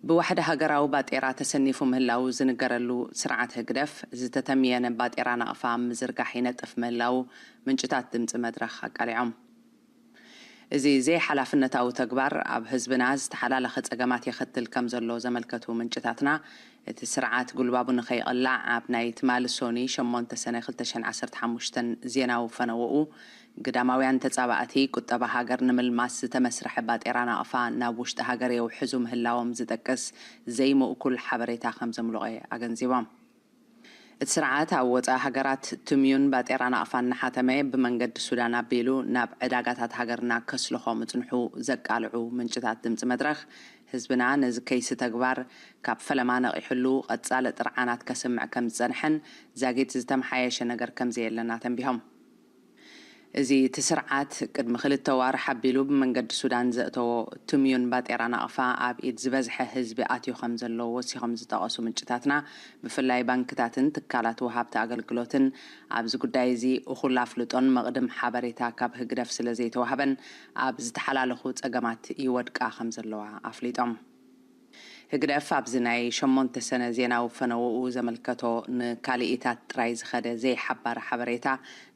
ብዋሕዲ ሃገራዊ ባጤራ ተሰኒፉ ምህላዉ ዝንገረሉ ስርዓት ህግደፍ፣ ዝተተምየነ ባጤራ ናቕፋ ኣብ ምዝርጋሕ ይነጥፍ ምህላዉ ምንጭታት ድምጺ መድረኽ ኣቃሊዖም። እዚ ዘይሓላፍነታዊ ተግባር፣ ኣብ ህዝብና ዝተሓላለኸ ጸገማት የኸትል ከም ዘሎ ዘመልከቱ ምንጭታትና፣ እቲ ስርዓት ጉልባቡ ንኸይቕላዕ፣ ኣብ ናይ ትማሊ ሶኒ ሸሞንተ ሰነ ክልተ ሽሕን ዓሰርተ ሓሙሽተን ዜናዊ ፈነወኡ፣ ግዳማውያን ተጻባእቲ፣ ቁጠባ ሃገር ንምልማስ ዝተመስርሐ ባጤራ ናቕፋ ናብ ውሽጢ ሃገር የውሕዙ ምህላዎም ዝጠቅስ ዘይምእኩል ሓበሬታ ከም ዘምልቖ ኣገንዚቦም። እቲ ስርዓት ኣብ ወጻኢ ሃገራት ትምዩን ባጤራ ናቕፋን እናሓተመ፣ ብመንገዲ ሱዳን ኣቢሉ ናብ ዕዳጋታት ሃገርና ከስልኾ ምጽንሑ ዘቃልዑ ምንጭታት ድምጺ መድረኽ፣ ህዝብና ነዚ ከይሲ ተግባር ካብ ፈለማ ነቒሑሉ፣ ቀጻሊ ጥርዓናት ከስምዕ ከም ዝጸንሐን ዛጊት ዝተመሓየሸ ነገር ከም ዘየለን ኣተንቢሆም። እዚ እቲ ስርዓት ቅድሚ ክልተ ዋርሕ ኣቢሉ ብመንገዲ ሱዳን ዘእተዎ ትምዩን ባጤራ ናቕፋ ኣብ ኢድ ዝበዝሐ ህዝቢ ኣትዩ ከም ዘሎ ወሲኾም ዝጠቐሱ ምንጭታትና፣ ብፍላይ ባንክታትን ትካላት ወሃብቲ ኣገልግሎትን ኣብዚ ጉዳይ እዚ እኹል ኣፍልጦን መቕድም ሓበሬታ ካብ ህግደፍ ስለ ዘይተዋህበን ኣብ ዝተሓላለኹ ጸገማት ይወድቃ ከም ዘለዋ ኣፍሊጦም። ህግደፍ ኣብዚ ናይ ሸሞንተ ሰነ ዜናዊ ፈነውኡ ዘመልከቶ ንካልኢታት ጥራይ ዝኸደ ዘይሓባሪ ሓበሬታ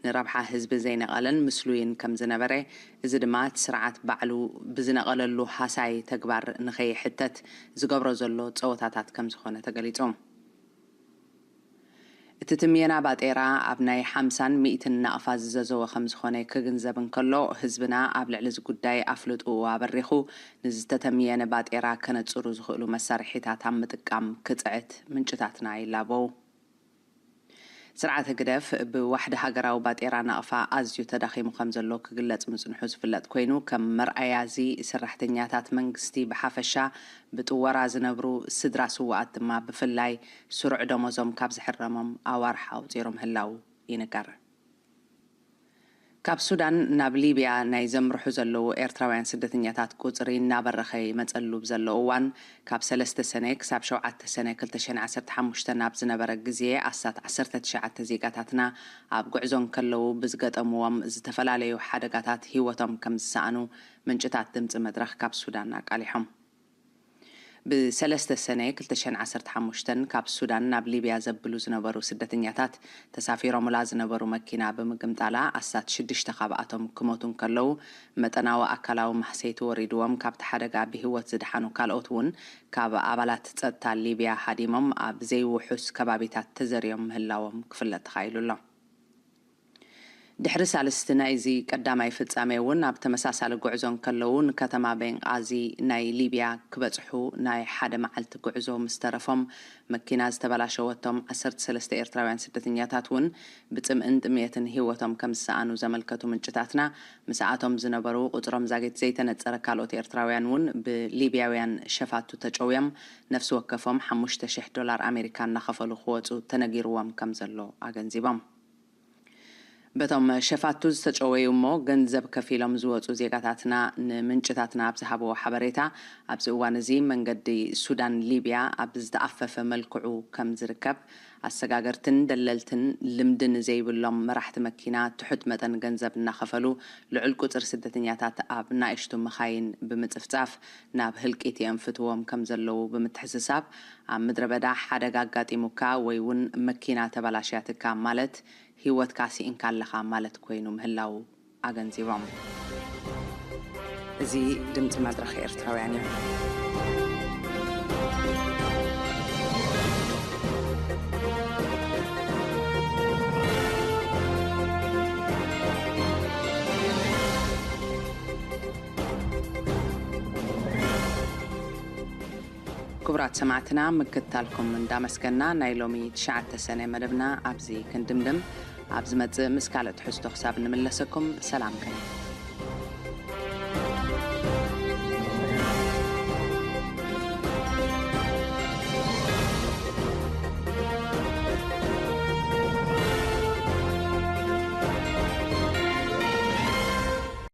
ንረብሓ ህዝቢ ዘይነቐለን ምስሉይን ከም ዝነበረ፣ እዚ ድማ እቲ ስርዓት ባዕሉ ብዝነቐለሉ ሃሳይ ተግባር ንኸይሕተት ዝገብሮ ዘሎ ጸወታታት ከም ዝኾነ ተገሊጹ። እቲ ትምየና ባጤራ ኣብ ናይ ሓምሳን ሚእትን ናቕፋ ዝዘዘወ ከም ዝኾነ ክግንዘብ እንከሎ፣ ህዝብና ኣብ ልዕሊ እዚ ጉዳይ ኣፍልጥኡ ኣበሪኹ ንዝተተምየነ ባጤራ ከነጽሩ ዝኽእሉ መሳርሒታት ኣብ ምጥቃም ክጽዕት ምንጭታትና ይላበው። ስርዓት ህግደፍ ብዋሕዲ ሃገራዊ ባጤራ ናቕፋ ኣዝዩ ተዳኺሙ ከም ዘሎ ክግለጽ ምጽንሑ ዝፍለጥ ኮይኑ፣ ከም መርኣያ እዚ ሰራሕተኛታት መንግስቲ ብሓፈሻ ብጥወራ ዝነብሩ ስድራ ስውኣት ድማ ብፍላይ ስሩዕ ደሞዞም ካብ ዝሕረሞም ኣዋርሕ ኣቑጺሩ ምህላዉ ይንገር። ካብ ሱዳን ናብ ሊብያ ናይ ዘምርሑ ዘለዉ ኤርትራውያን ስደተኛታት ቁጽሪ እናበረኸ ይመጸሉ ብዘሎ እዋን፣ ካብ ሰለስተ ሰነ ክሳብ ሸውዓተ ሰነ ክልተ ሽሕን ዓሰርተ ሓሙሽተን ኣብ ዝነበረ ግዜ ኣስታት ዓሰርተ ትሽዓተ ዜጋታትና ኣብ ጉዕዞ እንከለዉ ብዝገጠምዎም ዝተፈላለዩ ሓደጋታት ህይወቶም ከም ዝሰኣኑ ምንጭታት ድምጺ መድረኽ ካብ ሱዳን ኣቃሊሖም። ብሰለስተ ሰነ ክልተ ሽሕን ዓሰርተ ሓሙሽተን ካብ ሱዳን ናብ ሊብያ ዘብሉ ዝነበሩ ስደተኛታት ተሳፊሮምላ ዝነበሩ መኪና ብምግምጣላ ኣስታት ሽዱሽተ ካብኣቶም ክሞቱ እንከለዉ፣ መጠናዊ ኣካላዊ ማህሰይቲ ወሪድዎም ካብቲ ሓደጋ ብህይወት ዝደሓኑ ካልኦት እውን ካብ ኣባላት ጸጥታ ሊብያ ሃዲሞም ኣብ ዘይውሑስ ከባቢታት ተዘርዮም ምህላዎም ክፍለጥ ተኻኢሉ ኣሎ። ድሕሪ ሳልስቲ ናይዚ ቀዳማይ ፍጻሜ እውን ኣብ ተመሳሳሊ ጉዕዞ እንከለዉ ንከተማ ቤንቃዚ ናይ ሊብያ ክበጽሑ ናይ ሓደ መዓልቲ ጉዕዞ ምስ ተረፎም መኪና ዝተበላሸወቶም ዓሰርተ ሰለስተ ኤርትራውያን ስደተኛታት እውን ብጽምእን ጥምየትን ህይወቶም ከም ዝሰኣኑ ዘመልከቱ ምንጭታትና፣ ምስኣቶም ዝነበሩ ቁጽሮም ዛጊት ዘይተነጸረ ካልኦት ኤርትራውያን እውን ብሊብያውያን ሸፋቱ ተጨውዮም ነፍሲ ወከፎም ሓሙሽተ ሽሕ ዶላር ኣሜሪካ እናኸፈሉ ክወጹ ተነጊርዎም ከም ዘሎ ኣገንዚቦም። በቶም ሸፋቱ ዝተጨወዩ እሞ ገንዘብ ከፊሎም ዝወጹ ዜጋታትና ንምንጭታትና ኣብ ዝሃብዎ ሓበሬታ፣ ኣብዚ እዋን እዚ መንገዲ ሱዳን ሊብያ ኣብ ዝተኣፈፈ መልክዑ ከም ዝርከብ፣ ኣሰጋገርትን ደለልትን ልምዲ ንዘይብሎም መራሕቲ መኪና ትሑት መጠን ገንዘብ እናኸፈሉ ልዑል ቁጽሪ ስደተኛታት ኣብ ናእሽቱ መኻይን ብምጽፍጻፍ ናብ ህልቂት የንፍትዎም ከም ዘለዉ ብምትሕስሳብ፣ ኣብ ምድረ በዳ ሓደጋ ኣጋጢሙካ ወይ እውን መኪና ተበላሽያትካ ማለት ህይወትካ ስኢንካ ኣለኻ ማለት ኮይኑ ምህላዉ ኣገንዚቦም። እዚ ድምፂ መድረኽ ኤርትራውያን እዩ። ክቡራት ሰማዕትና፣ ምክትታልኩም እንዳመስገና ናይ ሎሚ ትሽዓተ ሰነ መደብና ኣብዚ ክንድምድም። ኣብ ዝመጽእ ምስ ካልእ ትሕዝቶ ክሳብ ንምለሰኩም ሰላም ከነ።